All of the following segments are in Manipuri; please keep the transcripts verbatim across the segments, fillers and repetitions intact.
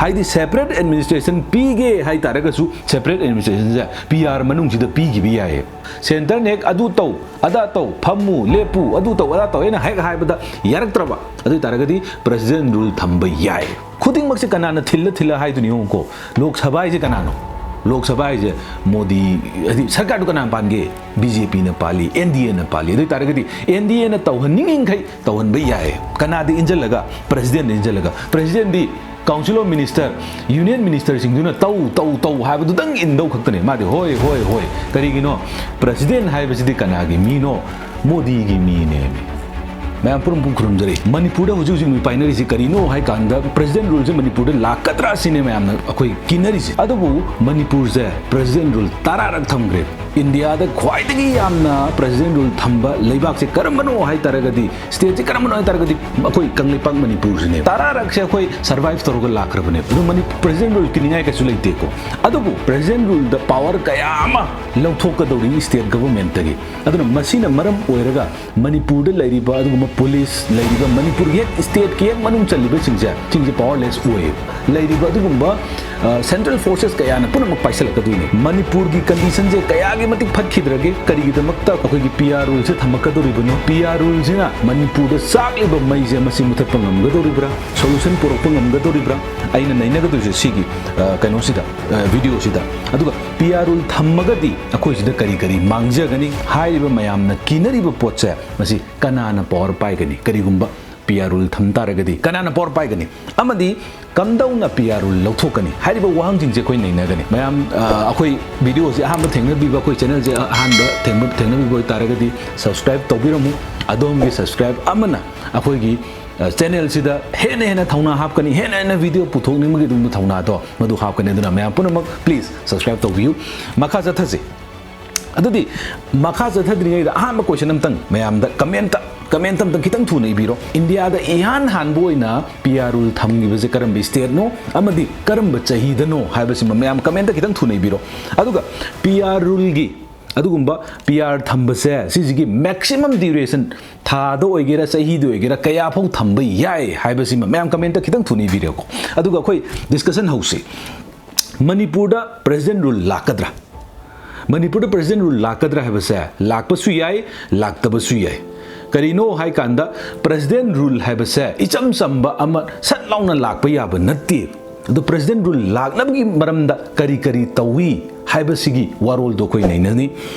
ꯍꯥꯏꯗꯤ separate administration ꯄꯤꯒꯦ ꯍꯥꯏ ꯇꯥꯔꯒꯁꯨ separate administrationꯁꯦ P R ꯃꯅꯨꯡꯁꯤꯗ ꯄꯤꯈꯤꯕ ꯌꯥꯏꯌꯦ꯫ Centreꯅ ꯍꯦꯛ ꯑꯗꯨ ꯇꯧ, ꯑꯗꯥ ꯇꯧ, ꯐꯝꯃꯨ, ꯂꯦꯞꯄꯨ, ꯑꯗꯨ ꯇꯧ, ꯑꯗꯥ ꯇꯧ ꯑꯩꯅ ꯍꯦꯛ ꯍꯥꯏꯕꯗ ꯌꯥꯔꯛꯇ꯭ꯔꯕ, ꯑꯗꯨ ꯑꯣꯏ ꯇꯥꯔꯒꯗꯤ President Rule ꯊꯝꯕ ꯌꯥꯏ꯫ ꯈꯨꯗꯤꯡꯃꯛꯁꯦ ꯀꯅꯥꯅ ꯊꯤꯜꯂ ꯊꯤꯜꯂ ꯍꯥꯏꯗꯣꯏꯅꯣ ꯌꯦꯡꯉꯨꯀꯣ꯫ ꯂꯣꯛ ꯁꯚꯥ ꯍꯥꯏꯁꯦ ꯀꯅꯥꯅꯣ? ꯂꯣꯛ ꯁꯚꯥ ꯍꯥꯏꯁꯦ ꯃꯣꯗꯤ, ꯍꯥꯏꯗꯤ ꯁꯔꯀꯥꯔꯗꯨ ꯀꯅꯥꯅ ꯄꯥꯟꯒꯦ? BJPꯅ ꯄꯥꯜꯂꯤ, NDAꯅ ꯄꯥꯜꯂꯤ꯫ ꯑꯗꯨ ꯑꯣꯏ ꯇꯥꯔꯒꯗꯤ NDAꯅ ꯇꯧꯍꯟꯅꯤꯡꯉꯤꯈꯩ ꯇꯧꯍꯟꯕ ꯌꯥꯏ꯫ ꯀꯅꯥꯗ ꯏꯟꯁꯤꯜꯂꯒ? Presidentꯗ ꯏꯟꯁꯤꯜꯂꯒ꯫ Presidentꯗꯤ Council of Minister, Union Ministerꯁꯤꯡꯗꯨꯅ ꯇꯧ, ꯇꯧ, ꯇꯧ ꯍꯥꯏꯕꯗꯨꯗꯪ ꯏꯟꯗꯧ ꯈꯛꯇꯅꯦ꯫ ꯃꯥꯗꯤ ꯍꯣꯏ, ꯍꯣꯏ, ꯍꯣꯏ꯫ ꯀꯔꯤꯒꯤꯅꯣ? President ꯍꯥꯏꯕꯁꯤꯗꯤ ꯀꯅꯥꯒꯤ ꯃꯤꯅꯣ? ꯃꯣꯗꯤꯒꯤ ꯃꯤꯅꯦꯃꯤ꯫ ꯃꯌꯥꯝ ꯄꯨꯝꯅꯃꯛꯄꯨ ꯈꯨꯔꯨꯝꯖꯔꯤ꯫ ꯃꯅꯤꯄꯨꯔꯗ ꯍꯧꯖꯤꯛ ꯍꯧꯖꯤꯛ ꯃꯤ ꯄꯥꯏꯅꯔꯤꯁꯤ ꯀꯔꯤꯅꯣ ꯍꯥꯏ ꯀꯥꯟꯗ President Ruleꯁꯦ ꯃꯅꯤꯄꯨꯔꯗ ꯂꯥꯛꯀꯗ꯭ꯔꯥ ꯁꯤꯅꯦ ꯃꯌꯥꯝꯅ ꯑꯩꯈꯣꯏ ꯀꯤꯅꯔꯤꯁꯦ꯫ ꯑꯗꯨꯕꯨ ꯃꯅꯤꯄꯨꯔꯁꯦ President Rule ꯇꯔꯥꯔꯛ ꯊꯝꯈ꯭ꯔꯦ꯫ ꯏꯟꯗꯤꯌꯥꯗ ꯈ꯭ꯋꯥꯏꯗꯒꯤ ꯌꯥꯝꯅ President Rule ꯊꯝꯕ ꯂꯩꯕꯥꯛꯁꯦ ꯀꯔꯝꯕꯅꯣ ꯍꯥꯏ ꯇꯥꯔꯒꯗꯤ, stateꯁꯦ ꯀꯔꯝꯕꯅꯣ ꯍꯥꯏ ꯇꯥꯔꯒꯗꯤ ꯑꯩꯈꯣꯏ ꯀꯪꯂꯩꯄꯥꯛ ꯃꯅꯤꯄꯨꯔꯁꯤꯅꯦ꯫ ꯇꯔꯥꯔꯛꯁꯦ ꯑꯩꯈꯣꯏ survive ꯇꯧꯔꯒ ꯂꯥꯛꯈ꯭ꯔꯕꯅꯦ꯫ ꯑꯗꯨ ꯃꯅꯤ-, President Rule ꯀꯤꯅꯤꯡꯉꯥꯏ ꯀꯩꯁꯨ ꯂꯩꯇꯦꯀꯣ꯫ ꯑꯗꯨꯕꯨ President Ruleꯗ power ꯀꯌꯥ ꯑꯃ ꯂꯧꯊꯣꯛꯀꯗꯧꯔꯤ state governmentꯇꯒꯤ꯫ ꯑꯗꯨꯅ ꯃꯁꯤꯅ ꯃꯔꯝ ꯑꯣꯏꯔꯒ ꯃꯅꯤꯄꯨꯔꯗ ꯂꯩꯔꯤꯕ ꯑꯗꯨꯒꯨꯝꯕ police ꯂꯩꯔꯤꯕ ꯃꯅꯤꯄꯨꯔꯒꯤ ꯍꯦꯛ stateꯀꯤ ꯍꯦꯛ ꯃꯅꯨꯡ ꯆꯜꯂꯤꯕꯁꯤꯡꯁꯦ, ꯁꯤꯡꯁꯦ powerless ꯑꯣꯏꯌꯦꯕ꯫ ꯂꯩꯔꯤꯕ ꯑꯗꯨꯒꯨꯝꯕ, ꯑ, central forces ꯀꯌꯥꯅ ꯄꯨꯝꯅꯃꯛ ꯄꯥꯏꯁꯜꯂꯛꯀꯗꯣꯏꯅꯦ꯫ ꯃꯅꯤꯄꯨꯔꯒꯤ conditionꯁꯦ ꯀꯌꯥꯒꯤ ꯃꯇꯤꯛ ꯐꯠꯈꯤꯗ꯭ꯔꯒꯦ? ꯀꯔꯤꯒꯤꯗꯃꯛꯇ ꯑꯩꯈꯣꯏꯒꯤ P R Ruleꯁꯦ ꯊꯝꯃꯛꯀꯗꯧꯔꯤꯕꯅꯣ? P R Ruleꯁꯤꯅ ꯃꯅꯤꯄꯨꯔꯗ ꯆꯥꯛꯂꯤꯕ ꯃꯩꯁꯦ ꯃꯁꯤ ꯃꯨꯊꯠꯄ ꯉꯝꯒꯗꯧꯔꯤꯕ꯭ꯔꯥ? Solution ꯄꯨꯔꯛꯄ ꯉꯝꯒꯗꯧꯔꯤꯕ꯭ꯔꯥ? ꯑꯩꯅ ꯅꯩꯅꯒꯗꯣꯏꯁꯦ ꯁꯤꯒꯤ, ꯑ, ꯀꯩꯅꯣꯁꯤꯗ, ꯑ, videoꯁꯤꯗ꯫ ꯑꯗꯨꯒ P R Rule ꯊꯝꯃꯒꯗꯤ ꯑꯩꯈꯣꯏꯁꯤꯗ ꯀꯔꯤ ꯀꯔꯤ ꯃꯥꯡꯖꯒꯅꯤ? ꯍꯥꯏꯔꯤꯕ ꯃꯌꯥꯝꯅ ꯀꯤꯅꯔꯤꯕ ꯄꯣꯠꯁꯦ, ꯃꯁꯤ ꯀꯅꯥꯅ power ꯄꯥꯏꯒꯅꯤ? ꯀꯔꯤꯒꯨꯝꯕ P R Rule ꯊꯝ ꯇꯥꯔꯒꯗꯤ ꯀꯅꯥꯅ power ꯄꯥꯏꯒꯅꯤ? ꯑꯃꯗꯤ ꯀꯝꯗꯧꯅ P R Rule ꯂꯧꯊꯣꯛꯀꯅꯤ? ꯍꯥꯏꯔꯤꯕ ꯋꯥꯍꯪꯁꯤꯡꯁꯦ ꯑꯩꯈꯣꯏ ꯅꯩꯅꯒꯅꯤ꯫ ꯃꯌꯥꯝ, ꯑ, ꯑꯩꯈꯣꯏ videoꯁꯤ ꯑꯍꯥꯟꯕ ꯊꯦꯡꯅꯕꯤꯕ, ꯑꯩꯈꯣꯏ channelꯁꯦ ꯑꯍꯥꯟꯕ ꯊꯦꯡꯕ-, ꯊꯦꯡꯅꯕꯤꯕ ꯑꯣꯏꯇꯥꯔꯒꯗꯤ subscribe ꯇꯧꯕꯤꯔꯝꯃꯨ꯫ ꯑꯗꯣꯝꯒꯤ subscribe ꯑꯃꯅ ꯑꯩꯈꯣꯏꯒꯤ, ꯑ, channelꯁꯤꯗ ꯍꯦꯟꯅ ꯍꯦꯟꯅ ꯊꯧꯅꯥ ꯍꯥꯞꯀꯅꯤ, ꯍꯦꯟꯅ ꯍꯦꯟꯅ video ꯄꯨꯊꯣꯛꯅꯤꯡꯕꯒꯤ ꯑꯗꯨꯒꯨꯝꯕ ꯊꯧꯅꯥꯗꯣ ꯃꯗꯨ ꯍꯥꯞꯀꯅꯤ꯫ ꯑꯗꯨꯅ ꯃꯌꯥꯝ ꯄꯨꯝꯅꯃꯛ please subscribe ꯇꯧꯕꯤꯌꯨ꯫ ꯃꯈꯥ ꯆꯠꯊꯁꯤ꯫ ꯑꯗꯨꯗꯤ ꯃꯈꯥ ꯆꯠꯊꯗ꯭ꯔꯤꯉꯩꯗ ꯑꯍꯥꯟꯕ question ꯑꯝꯇꯪ ꯃꯌꯥꯝꯗ comment, comment ꯑꯝꯇꯪ ꯈꯤꯇꯪ ꯊꯨꯅ ꯏꯕꯤꯔꯣ꯫ ꯏꯟꯗꯤꯌꯥꯗ ꯏꯍꯥꯟ ꯍꯥꯟꯕ ꯑꯣꯏꯅ P R Rule ꯊꯝꯈꯤꯕꯁꯦ ꯀꯔꯝꯕ stateꯅꯣ ꯑꯃꯗꯤ ꯀꯔꯝꯕ ꯆꯍꯤꯗꯅꯣ ꯍꯥꯏꯕꯁꯤꯃ ꯃꯌꯥꯝ commentꯇ ꯈꯤꯇꯪ ꯊꯨꯅ ꯏꯕꯤꯔꯣ꯫ ꯑꯗꯨꯒ P R Ruleꯒꯤ ꯑꯗꯨꯒꯨꯝꯕ P R ꯊꯝꯕꯁꯦ ꯁꯤꯁꯤꯒꯤ maximum duration ꯊꯥꯗ ꯑꯣꯏꯒꯦꯔꯥ, ꯆꯍꯤꯗ ꯑꯣꯏꯒꯦꯔꯥ, ꯀꯌꯥꯐꯥꯎ ꯊꯝꯕ ꯌꯥꯏ ꯍꯥꯏꯕꯁꯤꯃ ꯃꯌꯥꯝ comment ꯈꯤꯇꯪ ꯊꯨꯅ ꯏꯕꯤꯔꯛꯑꯣꯀꯣ꯫ ꯑꯗꯨꯒ ꯑꯩꯈꯣꯏ discussion ꯍꯧꯁꯤ꯫ ꯃꯅꯤꯄꯨꯔꯗ President Rule ꯂꯥꯛꯀꯗ꯭ꯔꯥ? ꯃꯅꯤꯄꯨꯔꯗ President Rule ꯂꯥꯛꯀꯗ꯭ꯔꯥ ꯍꯥꯏꯕꯁꯦ ꯂꯥꯛꯄꯁꯨ ꯌꯥꯏ, ꯂꯥꯛꯇꯕꯁꯨ ꯌꯥꯏ꯫ ꯀꯔꯤꯅꯣ ꯍꯥꯏ ꯀꯥꯟꯗ, President Rule ꯍꯥꯏꯕꯁꯦ ꯏꯆꯝ ꯆꯝꯕ ꯑꯃ ꯁꯠ ꯂꯥꯎꯅ ꯂꯥꯛꯄ ꯌꯥꯕ ꯅꯠꯇꯦ꯫ ꯑꯗꯣ President Rule ꯂꯥꯛꯅꯕꯒꯤ ꯃꯔꯝꯗ ꯀꯔꯤ ꯀꯔꯤ ꯇꯧꯏ ꯍꯥꯏꯕꯁꯤꯒꯤ ꯋꯥꯔꯣꯜꯗꯣ ꯑꯩꯈꯣꯏ ꯅꯩꯅꯅꯤ꯫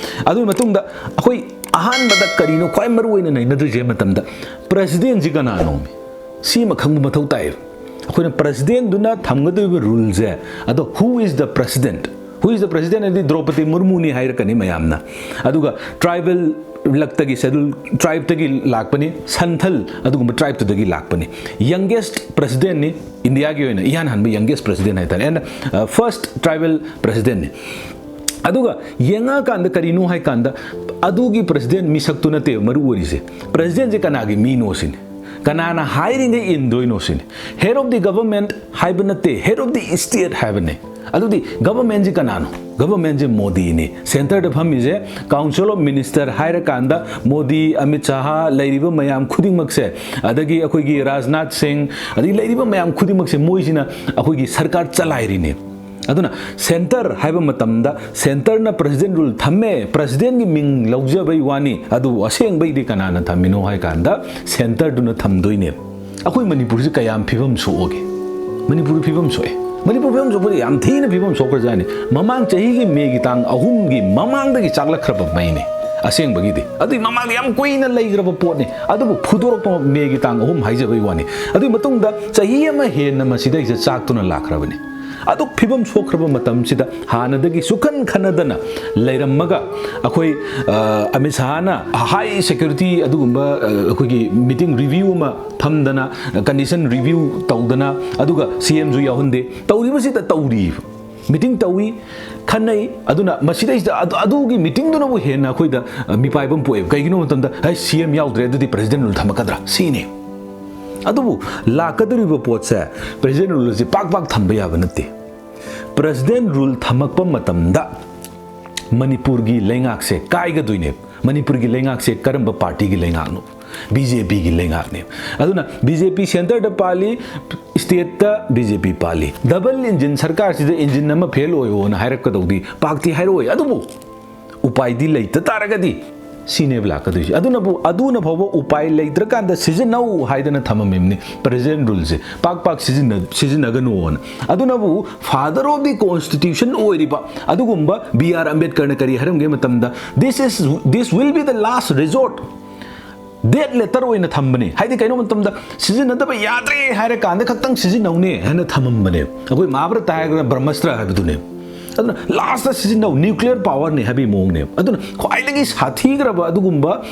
ꯑꯗꯨꯒꯤ ꯃꯇꯨꯡꯗ ꯑꯩꯈꯣꯏ ꯑꯍꯥꯟꯕꯗ ꯀꯔꯤꯅꯣ ꯈ꯭ꯋꯥꯏ ꯃꯔꯨ ꯑꯣꯏꯅ ꯅꯩꯅꯗꯣꯏꯁꯦ ꯍꯥꯏ ꯃꯇꯝꯗ, Presidentꯁꯤ ꯀꯅꯥꯅꯣ? ꯁꯤꯃ ꯈꯪꯕ ꯃꯊꯧ ꯇꯥꯏꯌꯦꯕ꯫ ꯑꯩꯈꯣꯏꯅ Presidentꯗꯨꯅ ꯊꯝꯒꯗꯧꯔꯤꯕ ruleꯁꯦ, ꯑꯗꯣ who is the President? Who is the President ꯍꯥꯏꯗꯤ ꯗ꯭ꯔꯧꯄꯗꯤ ꯃꯨꯔꯃꯨꯅꯤ ꯍꯥꯏꯔꯛꯀꯅꯤ ꯃꯌꯥꯝꯅ꯫ ꯑꯗꯨꯒ tribal ꯂꯛꯇꯒꯤ, schedule tribeꯇꯒꯤ ꯂꯥꯛꯄꯅꯤ, ꯁꯟꯊꯜ ꯑꯗꯨꯒꯨꯝꯕ tribeꯇꯨꯗꯒꯤ ꯂꯥꯛꯄꯅꯤ꯫ Youngest Presidentꯅꯤ ꯏꯟꯗꯤꯌꯥꯒꯤ ꯑꯣꯏꯅ ꯏꯍꯥꯟ ꯍꯥꯟꯕ youngest President ꯍꯥꯏꯇꯥꯔꯦ, and first tribal Presidentꯅꯤ꯫ ꯑꯗꯨꯒ ꯌꯦꯡꯉꯛꯑꯀꯥꯟꯗ ꯀꯔꯤꯅꯣ ꯍꯥꯏ ꯀꯥꯟꯗ, ꯑꯗꯨꯒꯤ President ꯃꯤꯁꯛꯇꯨ ꯅꯠꯇꯦꯕ ꯃꯔꯨ ꯑꯣꯏꯔꯤꯁꯦ꯫ Presidentꯁꯦ ꯀꯅꯥꯒꯤ ꯃꯤꯅꯣ ꯁꯤꯅꯤ, ꯀꯅꯥꯅ ꯍꯥꯏꯔꯤꯉꯩ ꯏꯟꯗꯣꯏꯅꯣ ꯁꯤꯅꯤ꯫ Head of the government ꯍꯥꯏꯕ ꯅꯠꯇꯦ, head of the state ꯍꯥꯏꯕꯅꯦ꯫ ꯑꯗꯨꯗꯤ governmentꯁꯤ ꯀꯅꯥꯅꯣ? Governmentꯁꯤ ꯃꯣꯗꯤꯅꯤ꯫ Centreꯗ ꯐꯝꯃꯤꯁꯦ Council of Minister ꯍꯥꯏꯔꯀꯥꯟꯗ ꯃꯣꯗꯤ, ꯑꯃꯤꯠ ꯁꯥꯍ, ꯂꯩꯔꯤꯕ ꯃꯌꯥꯝ ꯈꯨꯗꯤꯡꯃꯛꯁꯦ, ꯑꯗꯒꯤ ꯑꯩꯈꯣꯏꯒꯤ ꯔꯥꯖꯅꯥꯊ ꯁꯤꯡ, ꯑꯗꯒꯤ ꯂꯩꯔꯤꯕ ꯃꯌꯥꯝ ꯈꯨꯗꯤꯡꯃꯛꯁꯦ ꯃꯣꯏꯁꯤꯅ ꯑꯩꯈꯣꯏꯒꯤ ꯁꯔꯀꯥꯔ ꯆꯂꯥꯏꯔꯤꯅꯦ꯫ ꯑꯗꯨꯅ centre ꯍꯥꯏꯕ ꯃꯇꯝꯗ centreꯅ President Rule ꯊꯝꯃꯦ, Presidentꯀꯤ ꯃꯤꯡ ꯂꯧꯖꯕꯩ ꯋꯥꯅꯤ, ꯑꯗꯨꯕꯨ ꯑꯁꯦꯡꯕꯩꯗꯤ ꯀꯅꯥꯅ ꯊꯝꯃꯤꯅꯣ ꯍꯥꯏ ꯀꯥꯟꯗ centreꯗꯨꯅ ꯊꯝꯗꯣꯏꯅꯦ꯫ ꯑꯩꯈꯣꯏ ꯃꯅꯤꯄꯨꯔꯁꯤ ꯀꯌꯥꯝ ꯐꯤꯕꯝ ꯁꯣꯛꯑꯒꯦ? ꯃꯅꯤꯄꯨꯔꯒꯤ ꯐꯤꯕꯝ ꯁꯣꯛꯑꯦ꯫ ꯃꯅꯤꯄꯨꯔ ꯐꯤꯕꯝ ꯁꯣꯛꯄꯗꯤ ꯌꯥꯝ ꯊꯤꯅ ꯐꯤꯕꯝ ꯁꯣꯛꯈ꯭ꯔꯖꯥꯠꯅꯤ꯫ ꯃꯃꯥꯡ ꯆꯍꯤꯒꯤ ꯃꯦꯒꯤ ꯇꯥꯡ ꯑꯍꯨꯝꯒꯤ ꯃꯃꯥꯡꯗꯒꯤ ꯆꯥꯛꯂꯛꯈ꯭ꯔꯕ ꯃꯩꯅꯤ ꯑꯁꯦꯡꯕꯒꯤꯗꯤ꯫ ꯑꯗꯨꯒꯤ ꯃꯃꯥꯡꯗ ꯌꯥꯝ ꯀꯨꯏꯅ ꯂꯩꯈ꯭ꯔꯕ ꯄꯣꯠꯅꯤ꯫ ꯑꯗꯨꯕꯨ ꯐꯨꯗꯣꯔꯛꯄ ꯃꯦꯒꯤ ꯇꯥꯡ ꯑꯍꯨꯝ ꯍꯥꯏꯖꯕꯩ ꯋꯥꯅꯤ꯫ ꯑꯗꯨꯒꯤ ꯃꯇꯨꯡꯗ ꯆꯍꯤ ꯑꯃ ꯍꯦꯟꯅ ꯃꯁꯤꯗꯩꯁꯤꯗ ꯆꯥꯛꯇꯨꯅ ꯂꯥꯛꯈ꯭ꯔꯕꯅꯤ꯫ ꯑꯗꯨꯛ ꯐꯤꯕꯝ ꯁꯣꯛꯈ꯭ꯔꯕ ꯃꯇꯝꯁꯤꯗ ꯍꯥꯟꯅꯗꯒꯤ ꯁꯨꯈꯟ ꯈꯟꯅꯗꯅ ꯂꯩꯔꯝꯃꯒ, ꯑꯩꯈꯣꯏ, ꯑ, ꯑꯃꯤꯠ ꯁꯥꯍꯅ high security ꯑꯗꯨꯒꯨꯝꯕ, ꯑ, ꯑꯩꯈꯣꯏꯒꯤ meeting review ꯑꯃ ꯐꯝꯗꯅ, condition review ꯇꯧꯗꯅ, ꯑꯗꯨꯒ CMꯁꯨ ꯌꯥꯎꯍꯟꯗꯦ꯫ ꯇꯧꯔꯤꯕꯁꯤꯗ ꯇꯧꯔꯤ꯫ Meeting ꯇꯧꯏ, ꯈꯟꯅꯩ꯫ ꯑꯗꯨꯅ ꯃꯁꯤꯗꯩꯁꯤꯗ ꯑꯗꯨ, ꯑꯗꯨꯒꯤ meetingꯗꯨꯅꯕꯨ ꯍꯦꯟꯅ ꯑꯩꯈꯣꯏꯗ, ꯑ, ꯃꯤꯄꯥꯏꯕ ꯑꯃ ꯄꯣꯛꯑꯦꯕ꯫ ꯀꯩꯒꯤꯅꯣ ꯍꯥꯏꯕ ꯃꯇꯝꯗ, "ꯍꯩ, CM ꯌꯥꯎꯗ꯭ꯔꯦ, ꯑꯗꯨꯗꯤ President Rule ꯊꯝꯃꯛꯀꯗ꯭ꯔꯥ?" ꯁꯤꯅꯤ꯫ ꯑꯗꯨꯕꯨ ꯂꯥꯛꯀꯗꯧꯔꯤꯕ ꯄꯣꯠꯁꯦ, President Ruleꯁꯦ ꯄꯥꯛ ꯄꯥꯛ ꯊꯝꯕ ꯌꯥꯕ ꯅꯠꯇꯦ꯫ President Rule ꯊꯝꯃꯛꯄ ꯃꯇꯝꯗ ꯃꯅꯤꯄꯨꯔꯒꯤ ꯂꯩꯉꯥꯛꯁꯦ ꯀꯥꯏꯒꯗꯣꯏꯅꯦ꯫ ꯃꯅꯤꯄꯨꯔꯒꯤ ꯂꯩꯉꯥꯛꯁꯦ ꯀꯔꯝꯕ partyꯒꯤ ꯂꯩꯉꯥꯛꯅꯣ? ꯕꯤ ꯖꯦ ꯄꯤꯒꯤ ꯂꯩꯉꯥꯛꯅꯦ꯫ ꯑꯗꯨꯅ ꯕꯤ ꯖꯦ ꯄꯤ ꯁꯦꯟꯇꯔꯗ ꯄꯥꯜꯂꯤ, ꯁ꯭ꯇꯦꯠꯇ ꯕꯤ ꯖꯦ ꯄꯤ ꯄꯥꯜꯂꯤ꯫ ꯗꯕꯜ ꯏꯟꯖꯤꯟ ꯁꯔꯀꯥꯔꯁꯤꯗ ꯏꯟꯖꯤꯟ ꯑꯃ ꯐꯦꯜ ꯑꯣꯏꯌꯣꯅ ꯍꯥꯏꯔꯛꯀꯗꯧꯗꯤ ꯄꯥꯛꯇꯤ ꯍꯥꯏꯔꯛꯑꯣꯏ꯫ ꯑꯗꯨꯕꯨ ꯎꯄꯥꯏꯗꯤ ꯂꯩꯇ ꯇꯥꯔꯒꯗꯤ ꯁꯤꯅꯦꯕ ꯂꯥꯛꯀꯗꯣꯏꯁꯦ꯫ ꯑꯗꯨꯅꯕꯨ, ꯑꯗꯨꯅ ꯐꯥꯎꯕ ꯎꯄꯥꯏ ꯂꯩꯇ꯭ꯔꯀꯥꯟꯗ ꯁꯤꯖꯤꯟꯅꯧ ꯍꯥꯏꯗꯅ ꯊꯝꯃꯝꯃꯤꯕꯅꯤ ꯄ꯭ꯔꯦꯁꯤꯗꯦꯟ ꯔꯨꯜꯁꯦ꯫ ꯄꯥꯛ ꯄꯥꯛ ꯁꯤꯖꯤꯟꯅ-, ꯁꯤꯖꯤꯟꯅꯒꯅꯨꯅ꯫ ꯑꯗꯨꯅꯕꯨ father of the constitution ꯑꯣꯏꯔꯤꯕ ꯑꯗꯨꯒꯨꯝꯕ ꯕꯤ ꯑꯥꯔ ꯑꯝꯕꯦꯗꯀꯔꯅ ꯀꯔꯤ ꯍꯥꯏꯔꯝꯒꯦ ꯃꯇꯝꯗ, "This is, this will be the last resort." Date letter ꯑꯣꯏꯅ ꯊꯝꯕꯅꯦ꯫ ꯍꯥꯏꯗꯤ ꯀꯩꯅꯣ ꯃꯇꯝꯗ ꯁꯤꯖꯤꯟꯅꯗꯕ ꯌꯥꯗ꯭ꯔꯦ ꯍꯥꯏꯔ ꯀꯥꯟꯗ ꯈꯛꯇꯪ ꯁꯤꯖꯤꯟꯅꯧꯅꯦ ꯍꯥꯏꯅ ꯊꯝꯃꯝꯕꯅꯦ꯫ ꯑꯩꯈꯣꯏ ꯃꯍꯥꯚꯥꯔꯠꯇ ꯍꯥꯏꯔꯒꯅ ꯕ꯭ꯔꯍꯃꯁꯇ꯭ꯔ ꯍꯥꯏꯕꯗꯨꯅꯦ꯫ ꯑꯗꯨꯅ ꯂꯥꯁꯇ ꯁꯤꯖꯤꯟꯅꯧ, ꯅ꯭ꯌꯨꯀ꯭ꯂꯤꯌꯔ ꯄꯥꯋꯔꯅꯦ ꯍꯥꯏꯕꯒꯤ ꯃꯑꯣꯡꯅꯦ꯫ ꯑꯗꯨꯅ ꯈ꯭ꯋꯥꯏꯗꯒꯤ ꯁꯥꯊꯤꯈ꯭ꯔꯕ ꯑꯗꯨꯒꯨꯝꯕ,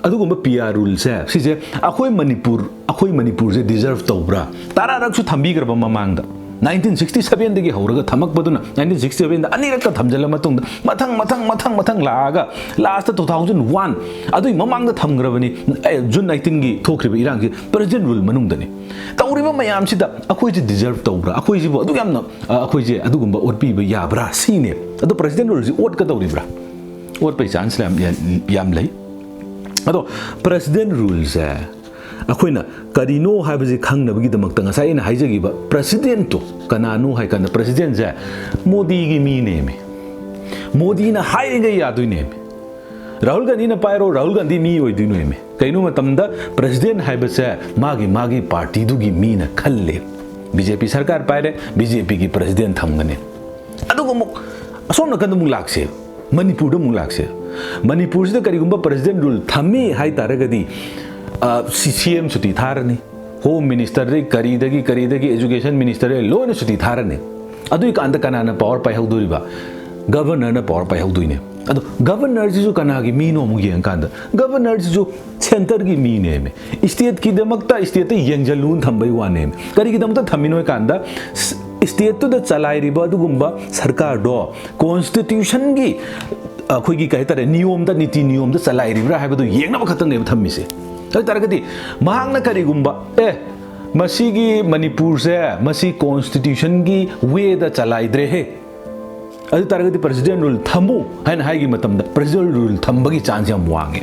ꯑꯗꯨꯒꯨꯝꯕ ꯄꯤ ꯑꯥꯔ ꯔꯨꯜꯁꯦ, ꯁꯤꯁꯦ ꯑꯩꯈꯣꯏ ꯃꯅꯤꯄꯨꯔ, ꯑꯩꯈꯣꯏ ꯃꯅꯤꯄꯨꯔꯁꯦ ꯗꯤꯖꯔꯞ ꯇꯧꯕ꯭ꯔꯥ? ꯇꯔꯥꯔꯛꯁꯨ ꯊꯝꯕꯤꯈ꯭ꯔꯕ ꯃꯃꯥꯡꯗ꯫ ꯅꯥꯏꯟꯇꯤꯟ ꯁꯤꯛꯁꯇꯤ ꯁꯕꯦꯟꯗꯒꯤ ꯍꯧꯔꯒ ꯊꯝꯃꯛꯄꯗꯨꯅ ꯅꯥꯏꯟꯇꯤꯟ ꯁꯤꯛꯁꯇꯤ ꯁꯕꯦꯟꯗ ꯑꯅꯤꯔꯛꯀ ꯊꯝꯖꯤꯜꯂ ꯃꯇꯨꯡꯗ ꯃꯊꯪ, ꯃꯊꯪ, ꯃꯊꯪ, ꯃꯊꯪ ꯂꯥꯛꯑꯒ ꯂꯥꯁꯇ ꯇꯨ ꯊꯥꯎꯖꯟ ꯋꯥꯟ, ꯑꯗꯨꯒꯤ ꯃꯃꯥꯡꯗ ꯊꯝꯈ꯭ꯔꯕꯅꯤ꯫ ꯑꯦ, ꯖꯨꯟ ꯅꯥꯏꯟꯇꯤꯟꯒꯤ ꯊꯣꯛꯈ꯭ꯔꯤꯕ ꯏꯔꯥꯡꯁꯤ ꯄ꯭ꯔꯦꯁꯤꯗꯦꯟ ꯔꯨꯜ ꯃꯅꯨꯡꯗꯅꯤ꯫ ꯇꯧꯔꯤꯕ ꯃꯌꯥꯝꯁꯤꯗ ꯑꯩꯈꯣꯏꯁꯤ ꯗꯤꯖꯔꯞ ꯇꯧꯕ꯭ꯔꯥ? ꯑꯩꯈꯣꯏꯁꯤꯕꯨ ꯑꯗꯨꯛ ꯌꯥꯝꯅ, ꯑ, ꯑꯩꯈꯣꯏꯁꯦ ꯑꯗꯨꯒꯨꯝꯕ ꯑꯣꯠꯄꯤꯕ ꯌꯥꯕ꯭ꯔꯥ? ꯁꯤꯅꯦ꯫ ꯑꯗꯣ ꯄ꯭ꯔꯦꯁꯤꯗꯦꯟ ꯔꯨꯜꯁꯤ ꯑꯣꯠꯀꯗꯧꯔꯤꯕ꯭ꯔꯥ? ꯑꯣꯠꯄꯩ ꯆꯥꯟꯁ ꯌꯥꯝ, ꯌꯥꯝ, ꯌꯥꯝ ꯂꯩ꯫ ꯑꯗꯣ ꯄ꯭ꯔꯦꯁꯤꯗꯦꯟ ꯔꯨꯜꯁꯦ ꯑꯩꯈꯣꯏꯅ ꯀꯔꯤꯅꯣ ꯍꯥꯏꯕꯁꯤ ꯈꯪꯅꯕꯒꯤꯗꯃꯛꯇ ꯉꯁꯥꯏ ꯑꯩꯅ ꯍꯥꯏꯖꯈꯤꯕ ꯄ꯭ꯔꯦꯁꯤꯗꯦꯟꯠꯇꯣ ꯀꯅꯥꯅꯣ ꯍꯥꯏ ꯀꯥꯟꯗ, ꯄ꯭ꯔꯦꯁꯤꯗꯦꯟꯁꯦ ꯃꯣꯗꯤꯒꯤ ꯃꯤꯅꯦꯃꯤ꯫ ꯃꯣꯗꯤꯅ ꯍꯥꯏꯔꯤꯉꯩ ꯌꯥꯗꯣꯏꯅꯦꯃꯤ꯫ ꯔꯥꯍꯨꯜ ꯒꯥꯟꯙꯤꯅ ꯄꯥꯏꯔꯣ, ꯔꯥꯍꯨꯜ ꯒꯥꯟꯙꯤ ꯃꯤ ꯑꯣꯏꯗꯣꯏꯅꯦꯃꯤ꯫ ꯀꯩꯅꯣ ꯃꯇꯝꯗ ꯄ꯭ꯔꯦꯁꯤꯗꯦꯟ ꯍꯥꯏꯕꯁꯦ ꯃꯥꯒꯤ, ꯃꯥꯒꯤ ꯄꯥꯔꯇꯤꯗꯨꯒꯤ ꯃꯤꯅ ꯈꯜꯂꯦ꯫ ꯕꯤ ꯖꯦ ꯄꯤ ꯁꯔꯀꯥꯔ ꯄꯥꯏꯔꯦ, ꯕꯤ ꯖꯦ ꯄꯤꯒꯤ ꯄ꯭ꯔꯦꯁꯤꯗꯦꯟ ꯊꯝꯒꯅꯤ꯫ ꯑꯗꯨꯒ ꯑꯃꯨꯛ ꯑꯁꯣꯝ ꯅꯥꯀꯟꯗ ꯑꯃꯨꯛ ꯂꯥꯛꯁꯦ, ꯃꯅꯤꯄꯨꯔꯗ ꯑꯃꯨꯛ ꯂꯥꯛꯁꯦ꯫ ꯃꯅꯤꯄꯨꯔꯁꯤꯗ ꯀꯔꯤꯒꯨꯝꯕ ꯄ꯭ꯔꯦꯁꯤꯗꯦꯟ ꯔꯨꯜ ꯊꯝꯃꯤ ꯍꯥꯏ ꯇꯥꯔꯒꯗꯤ, ꯑ, ꯁꯤ, ꯁꯤ ꯑꯦꯝ ꯁꯨꯇꯤ ꯊꯥꯔꯅꯤ, ꯍꯣꯝ ꯃꯤꯅꯤꯁꯇꯔꯗꯒꯤ ꯀꯔꯤꯗꯒꯤ, ꯀꯔꯤꯗꯒꯤ, ꯑꯦꯖꯨꯀꯦꯁꯟ ꯃꯤꯅꯤꯁꯇꯔꯗꯒꯤ ꯂꯣꯏꯅ ꯁꯨꯇꯤ ꯊꯥꯔꯅꯤ꯫ ꯑꯗꯨꯏ ꯀꯥꯟꯗ ꯀꯅꯥꯅ ꯄꯥꯋꯔ ꯄꯥꯏꯍꯧꯗꯣꯔꯤꯕ? ꯒꯕꯔꯅꯔꯅ ꯄꯥꯋꯔ ꯄꯥꯏꯍꯧꯗꯣꯏꯅꯦ꯫ ꯑꯗꯣ ꯒꯕꯔꯅꯔꯁꯤꯁꯨ ꯀꯅꯥꯒꯤ ꯃꯤꯅꯣ ꯑꯃꯨꯛ ꯌꯦꯡꯀꯥꯟꯗ, ꯒꯕꯔꯅꯔꯁꯤꯁꯨ ꯁꯦꯟꯇꯔꯒꯤ ꯃꯤꯅꯦꯃꯦ꯫ ꯏꯁꯇꯦꯠꯀꯤꯗꯃꯛꯇ, ꯏꯁꯇꯦꯠꯇ ꯌꯦꯡꯁꯤꯜꯂꯨꯅ ꯊꯝꯕꯩ ꯋꯥꯅꯦꯃꯦ꯫ ꯀꯔꯤꯒꯤꯗꯃꯛꯇ ꯊꯝꯃꯤꯅꯣ ꯍꯥꯏ ꯀꯥꯟꯗ, ꯏꯁꯇꯦꯠꯇꯨꯗ ꯆꯂꯥꯏꯔꯤꯕ ꯑꯗꯨꯒꯨꯝꯕ ꯁꯔꯀꯥꯔꯗꯣ ꯀꯣꯟꯁꯇꯤꯇ꯭ꯌꯨꯁꯟꯒꯤ, ꯑꯩꯈꯣꯏꯒꯤ ꯀꯩ ꯍꯥꯏꯇꯥꯔꯦ, ꯅꯤꯌꯣꯝꯗ, ꯅꯤꯇꯤ ꯅꯤꯌꯣꯝꯗ ꯆꯂꯥꯏꯔꯤꯕ꯭ꯔꯥ ꯍꯥꯏꯕꯗꯨ ꯌꯦꯡꯅꯕ ꯈꯛꯇꯪꯅꯦꯕ ꯊꯝꯃꯤꯁꯦ꯫ ꯑꯗꯨ ꯑꯣꯏ ꯇꯥꯔꯒꯗꯤ ꯃꯍꯥꯛꯅ ꯀꯔꯤꯒꯨꯝꯕ, "ꯑꯦ, ꯃꯁꯤꯒꯤ ꯃꯅꯤꯄꯨꯔꯁꯦ ꯃꯁꯤ ꯀꯣꯟꯁꯇꯤꯇ꯭ꯌꯨꯁꯟꯒꯤ ꯋꯦꯗ ꯆꯂꯥꯏꯗ꯭ꯔꯦꯍꯦ, ꯑꯗꯨ ꯇꯥꯔꯒꯗꯤ ꯄ꯭ꯔꯦꯁꯤꯗꯦꯟ ꯔꯨꯜ ꯊꯝꯃꯨ" ꯍꯥꯏꯅ ꯍꯥꯏꯈꯤꯕ ꯃꯇꯝꯗ ꯄ꯭ꯔꯦꯁꯤꯗꯦꯟ ꯔꯨꯜ ꯊꯝꯕꯒꯤ ꯆꯥꯟꯁ ꯌꯥꯝ ꯋꯥꯡꯉꯦ꯫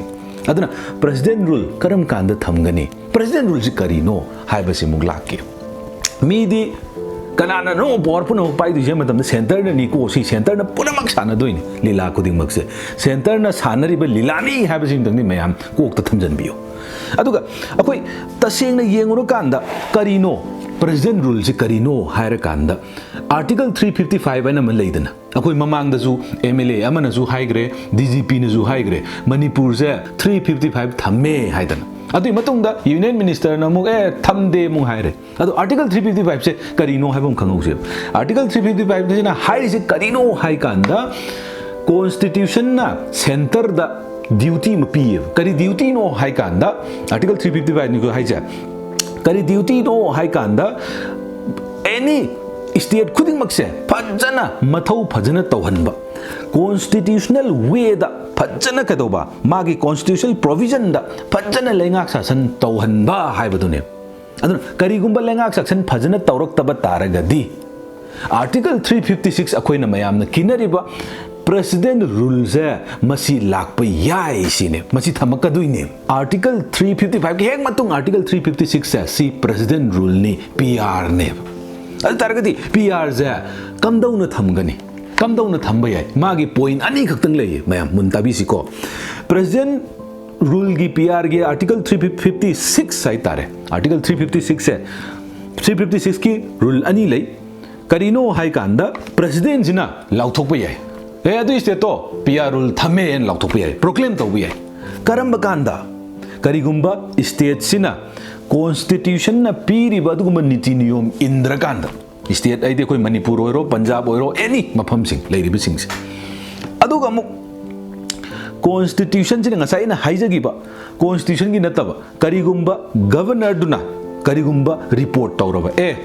ꯑꯗꯨꯅ president rule ꯀꯔꯝ ꯀꯥꯟꯗ ꯊꯝꯒꯅꯤ? President ruleꯁꯤ ꯀꯔꯤꯅꯣ ꯍꯥꯏꯕꯁꯤ ꯑꯃꯨꯛ ꯂꯥꯛꯀꯦ꯫ ꯃꯤꯗꯤ ꯀꯅꯥꯅꯅꯣ power ꯄꯨꯝꯅꯃꯛ ꯄꯥꯏꯗꯣꯏꯁꯦ ꯍꯥꯏꯕ ꯃꯇꯝꯗ centreꯅꯅꯤꯀꯣ, ꯁꯤ centreꯅ ꯄꯨꯝꯅꯃꯛ ꯁꯥꯟꯅꯗꯣꯏꯅꯤ꯫ ꯂꯤꯂꯥ ꯈꯨꯗꯤꯡꯃꯛꯁꯦ centreꯅ ꯁꯥꯟꯅꯔꯤꯕ ꯂꯤꯂꯥꯅꯤ ꯍꯥꯏꯕꯁꯤꯃꯇꯪꯗꯤ ꯃꯌꯥꯝ ꯀꯣꯛꯇ ꯊꯝꯖꯤꯟꯕꯤꯌꯨ꯫ ꯑꯗꯨꯒ ꯑꯩꯈꯣꯏ ꯇꯁꯦꯡꯅ ꯌꯦꯡꯉꯨꯔꯀꯥꯟꯗ ꯀꯔꯤꯅꯣ president ruleꯁꯤ ꯀꯔꯤꯅꯣ ꯍꯥꯏꯔꯀꯥꯟꯗ, Article three fifty five ꯍꯥꯏꯅ ꯑꯃ ꯂꯩꯗꯅ, ꯑꯩꯈꯣꯏ ꯃꯃꯥꯡꯗꯁꯨ MLA ꯑꯃꯅꯁꯨ ꯍꯥꯏꯈ꯭ꯔꯦ, DGPꯅꯁꯨ ꯍꯥꯏꯈ꯭ꯔꯦ, ꯃꯅꯤꯄꯨꯔꯁꯦ three fifty five ꯊꯝꯃꯦ ꯍꯥꯏꯗꯅ꯫ ꯑꯗꯨꯒꯤ ꯃꯇꯨꯡꯗ Union Ministerꯅ ꯑꯃꯨꯛ ꯑꯦ ꯊꯝꯗꯦ ꯑꯃꯨꯛ ꯍꯥꯏꯔꯦ꯫ ꯑꯗꯣ Article three fifty fiveꯁꯦ ꯀꯔꯤꯅꯣ ꯍꯥꯏꯕ ꯑꯃ ꯈꯪꯍꯧꯁꯦꯕ꯫ Article three fifty fiveꯁꯤꯅ ꯍꯥꯏꯔꯤꯁꯦ ꯀꯔꯤꯅꯣ ꯍꯥꯏ ꯀꯥꯟꯗ, Constitutionꯅ centreꯗ duty ꯑꯃ ꯄꯤꯌꯦꯕ꯫ ꯀꯔꯤ dutyꯅꯣ ꯍꯥꯏ ꯀꯥꯟꯗ, Article three fifty fiveꯅꯤꯀꯣ ꯍꯥꯏꯁꯦ, ꯀꯔꯤ dutyꯅꯣ ꯍꯥꯏ ꯀꯥꯟꯗ, any state ꯈꯨꯗꯤꯡꯃꯛꯁꯦ ꯐꯖꯅ ꯃꯊꯧ ꯐꯖꯅ ꯇꯧꯍꯟꯕ, constitutional wayꯗ ꯐꯖꯅ ꯀꯩꯗꯧꯕ, ꯃꯥꯒꯤ constitutional provisionꯗ ꯐꯖꯅ ꯂꯩꯉꯥꯛ ꯁꯥꯁꯟ ꯇꯧꯍꯟꯕ ꯍꯥꯏꯕꯗꯨꯅꯦ꯫ ꯑꯗꯨꯅ ꯀꯔꯤꯒꯨꯝꯕ ꯂꯩꯉꯥꯛ ꯁꯥꯁꯟ ꯐꯖꯅ ꯇꯧꯔꯛꯇꯕ ꯇꯥꯔꯒꯗꯤ, Article three fifty six ꯑꯩꯈꯣꯏꯅ ꯃꯌꯥꯝꯅ ꯀꯤꯅꯔꯤꯕ president ruleꯁꯦ ꯃꯁꯤ ꯂꯥꯛꯄ ꯌꯥꯏ ꯁꯤꯅꯦ, ꯃꯁꯤ ꯊꯝꯃꯛꯀꯗꯣꯏꯅꯦ꯫ Article three fifty fiveꯀꯤ ꯍꯦꯛ ꯃꯇꯨꯡ Article three fifty sixꯁꯦ ꯁꯤ president ruleꯅꯤ, PRꯅꯦꯕ꯫ ꯑꯗꯨ ꯇꯥꯔꯒꯗꯤ PRꯁꯦ ꯀꯝꯗꯧꯅ ꯊꯝꯒꯅꯤ? ꯀꯝꯗꯧꯅ ꯊꯝꯕ ꯌꯥꯏ? ꯃꯥꯒꯤ point ꯑꯅꯤ ꯈꯛꯇꯪ ꯂꯩꯌꯦ ꯃꯌꯥꯝ ꯃꯨꯟ ꯇꯥꯕꯤꯁꯤꯀꯣ꯫ President ruleꯒꯤ PRꯒꯤ Article three fifty six ꯍꯥꯏꯇꯥꯔꯦ, Article three fifty sixꯁꯦ, three fifty sixꯀꯤ rule ꯑꯅꯤ ꯂꯩ꯫ ꯀꯔꯤꯅꯣ ꯍꯥꯏ ꯀꯥꯟꯗ presidentꯁꯤꯅ ꯂꯥꯎꯊꯣꯛꯄ ꯌꯥꯏ, "ꯑꯦ ꯑꯗꯨ stateꯇꯣ PR rule ꯊꯝꯃꯦ" ꯍꯥꯏꯅ ꯂꯥꯎꯊꯣꯛꯄ ꯌꯥꯏ, proclaim ꯇꯧꯕ ꯌꯥꯏ꯫ ꯀꯔꯝꯕ ꯀꯥꯟꯗ? ꯀꯔꯤꯒꯨꯝꯕ stateꯁꯤꯅ constitutionꯅ ꯄꯤꯔꯤꯕ ꯑꯗꯨꯒꯨꯝꯕ ꯅꯤꯇꯤ ꯅꯤꯌꯣꯝ ꯏꯟꯗ꯭ꯔꯀꯥꯟꯗ, state ꯍꯥꯏꯗꯤ ꯑꯩꯈꯣꯏ ꯃꯅꯤꯄꯨꯔ ꯑꯣꯏꯔꯣ, ꯄꯟꯖꯥꯕ ꯑꯣꯏꯔꯣ, any ꯃꯐꯝꯁꯤꯡ ꯂꯩꯔꯤꯕꯁꯤꯡꯁꯦ꯫ ꯑꯗꯨꯒ ꯑꯃꯨꯛ constitutionꯁꯤꯅ ꯉꯁꯥꯏ ꯑꯩꯅ ꯍꯥꯏꯖꯈꯤꯕ constitutionꯒꯤ ꯅꯠꯇꯕ, ꯀꯔꯤꯒꯨꯝꯕ governorꯗꯨꯅ ꯀꯔꯤꯒꯨꯝꯕ report ꯇꯧꯔꯕ, "ꯑꯦ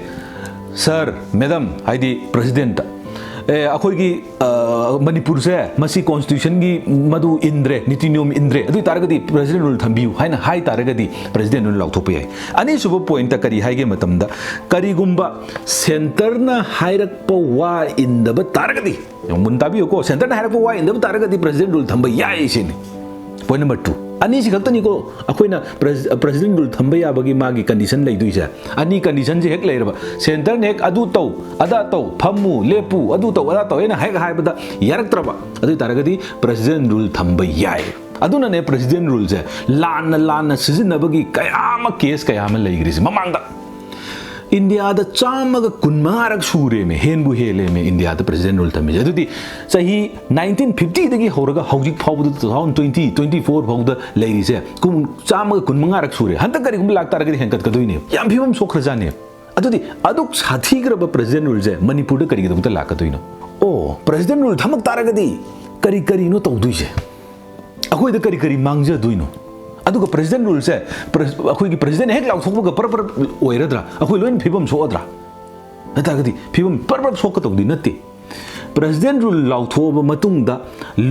sir, madam" ꯍꯥꯏꯗꯤ presidentꯇ, "ꯑꯦ ꯑꯩꯈꯣꯏꯒꯤ ꯑ, ꯃꯅꯤꯄꯨꯔꯁꯦ ꯃꯁꯤ constitutionꯒꯤ ꯃꯗꯨ ꯏꯟꯗ꯭ꯔꯦ, ꯅꯤꯇꯤ ꯅꯤꯌꯣꯝ ꯏꯟꯗ꯭ꯔꯦ, ꯑꯗꯨ ꯑꯣꯏ ꯇꯥꯔꯒꯗꯤ president rule ꯊꯝꯕꯤꯌꯨ" ꯍꯥꯏꯅ ꯍꯥꯏ ꯇꯥꯔꯒꯗꯤ president rule ꯂꯥꯎꯊꯣꯛꯄ ꯌꯥꯏ꯫ ꯑꯅꯤꯁꯨꯕ pointꯇ ꯀꯔꯤ ꯍꯥꯏꯒꯦ ꯃꯇꯝꯗ, ꯀꯔꯤꯒꯨꯝꯕ centreꯅ ꯍꯥꯏꯔꯛꯄ ꯋꯥ ꯏꯟꯗꯕ ꯇꯥꯔꯒꯗꯤ, ꯌꯥꯝ ꯃꯨꯟꯅ ꯇꯥꯕꯤꯌꯨꯀꯣ, centreꯅ ꯍꯥꯏꯔꯛꯄ ꯋꯥ ꯏꯟꯗꯕ ꯇꯥꯔꯒꯗꯤ president rule ꯊꯝꯕ ꯌꯥꯏ ꯁꯤꯅꯤ꯫ Point number two꯫ ꯑꯅꯤꯁꯤ ꯈꯛꯇꯅꯤꯀꯣ ꯑꯩꯈꯣꯏꯅ president rule ꯊꯝꯕ ꯌꯥꯕꯒꯤ ꯃꯥꯒꯤ condition ꯂꯩꯗꯣꯏꯁꯦ꯫ ꯑꯅꯤ conditionꯁꯦ ꯍꯦꯛ ꯂꯩꯔꯕ, centreꯅ ꯍꯦꯛ ꯑꯗꯨ ꯇꯧ, ꯑꯗꯥ ꯇꯧ, ꯐꯝꯃꯨ, ꯂꯦꯞꯄꯨ, ꯑꯗꯨ ꯇꯧ, ꯑꯗꯥ ꯇꯧ ꯍꯥꯏꯅ ꯍꯦꯛ ꯍꯥꯏꯕꯗ ꯌꯥꯔꯛꯇ꯭ꯔꯕ, ꯑꯗꯨ ꯑꯣꯏ ꯇꯥꯔꯒꯗꯤ president rule ꯊꯝꯕ ꯌꯥꯏ꯫ ꯑꯗꯨꯅꯅꯦ president ruleꯁꯦ ꯂꯥꯟꯅ ꯂꯥꯟꯅ ꯁꯤꯖꯤꯟꯅꯕꯒꯤ ꯀꯌꯥ ꯑꯃ case ꯀꯌꯥ ꯑꯃ ꯂꯩꯈ꯭ꯔꯤꯁꯦ ꯃꯃꯥꯡꯗ꯫ ꯏꯟꯗꯤꯌꯥꯗ ꯆꯥꯝꯃꯒ ꯀꯨꯟ ꯃꯉꯥꯔꯛ ꯁꯨꯔꯦꯃꯦ, ꯍꯦꯟꯕꯨ ꯍꯦꯜꯂꯦꯃꯦ ꯏꯟꯗꯤꯌꯥꯗ president rule ꯊꯝꯃꯤꯁꯦ꯫ ꯑꯗꯨꯗꯤ ꯆꯍꯤ nineteen fiftyꯗꯒꯤ ꯍꯧꯔꯒ ꯍꯧꯖꯤꯛ ꯐꯥꯎꯕꯗ two thousand twenty, twenty four ꯐꯥꯎꯗ ꯂꯩꯔꯤꯁꯦ ꯀꯨꯟ, ꯆꯥꯝꯃꯒ ꯀꯨꯟ ꯃꯉꯥꯔꯛ ꯁꯨꯔꯦ꯫ ꯍꯟꯗꯛ ꯀꯔꯤꯒꯨꯝꯕ ꯂꯥꯛꯇꯥꯔꯒꯗꯤ ꯍꯦꯟꯒꯠꯀꯗꯣꯏꯅꯦ꯫ ꯌꯥꯝ ꯐꯤꯕꯝ ꯁꯣꯛꯈ꯭ꯔꯖꯥꯠꯅꯦ꯫ ꯑꯗꯨꯗꯤ ꯑꯗꯨꯛ ꯁꯥꯊꯤꯈ꯭ꯔꯕ president ruleꯁꯦ ꯃꯅꯤꯄꯨꯔꯗ ꯀꯔꯤꯒꯤꯗꯃꯛꯇ ꯂꯥꯛꯀꯗꯣꯏꯅꯣ? ꯑꯣ, president rule ꯊꯝꯃꯛ ꯇꯥꯔꯒꯗꯤ ꯀꯔꯤ ꯀꯔꯤꯅꯣ ꯇꯧꯗꯣꯏꯁꯦ? ꯑꯩꯈꯣꯏꯗ ꯀꯔꯤ ꯀꯔꯤ ꯃꯥꯡꯖꯗꯣꯏꯅꯣ? ꯑꯗꯨꯒ president ruleꯁꯦ pre-, ꯑꯩꯈꯣꯏꯒꯤ presidentꯅ ꯍꯦꯛ ꯂꯥꯎꯊꯣꯛꯄꯒ ꯄꯔꯞ ꯄꯔꯞ ꯑꯣꯏꯔꯗ꯭ꯔꯥ? ꯑꯩꯈꯣꯏ ꯂꯣꯏꯅ ꯐꯤꯕꯝ ꯁꯣꯛꯑꯗ꯭ꯔꯥ? ꯅꯠꯇ꯭ꯔꯒꯗꯤ ꯐꯤꯕꯝ ꯄꯔꯞ ꯄꯔꯞ ꯁꯣꯛꯀꯗꯧꯗꯤ ꯅꯠꯇꯦ꯫ President rule ꯂꯥꯎꯊꯣꯛꯑꯕ ꯃꯇꯨꯡꯗ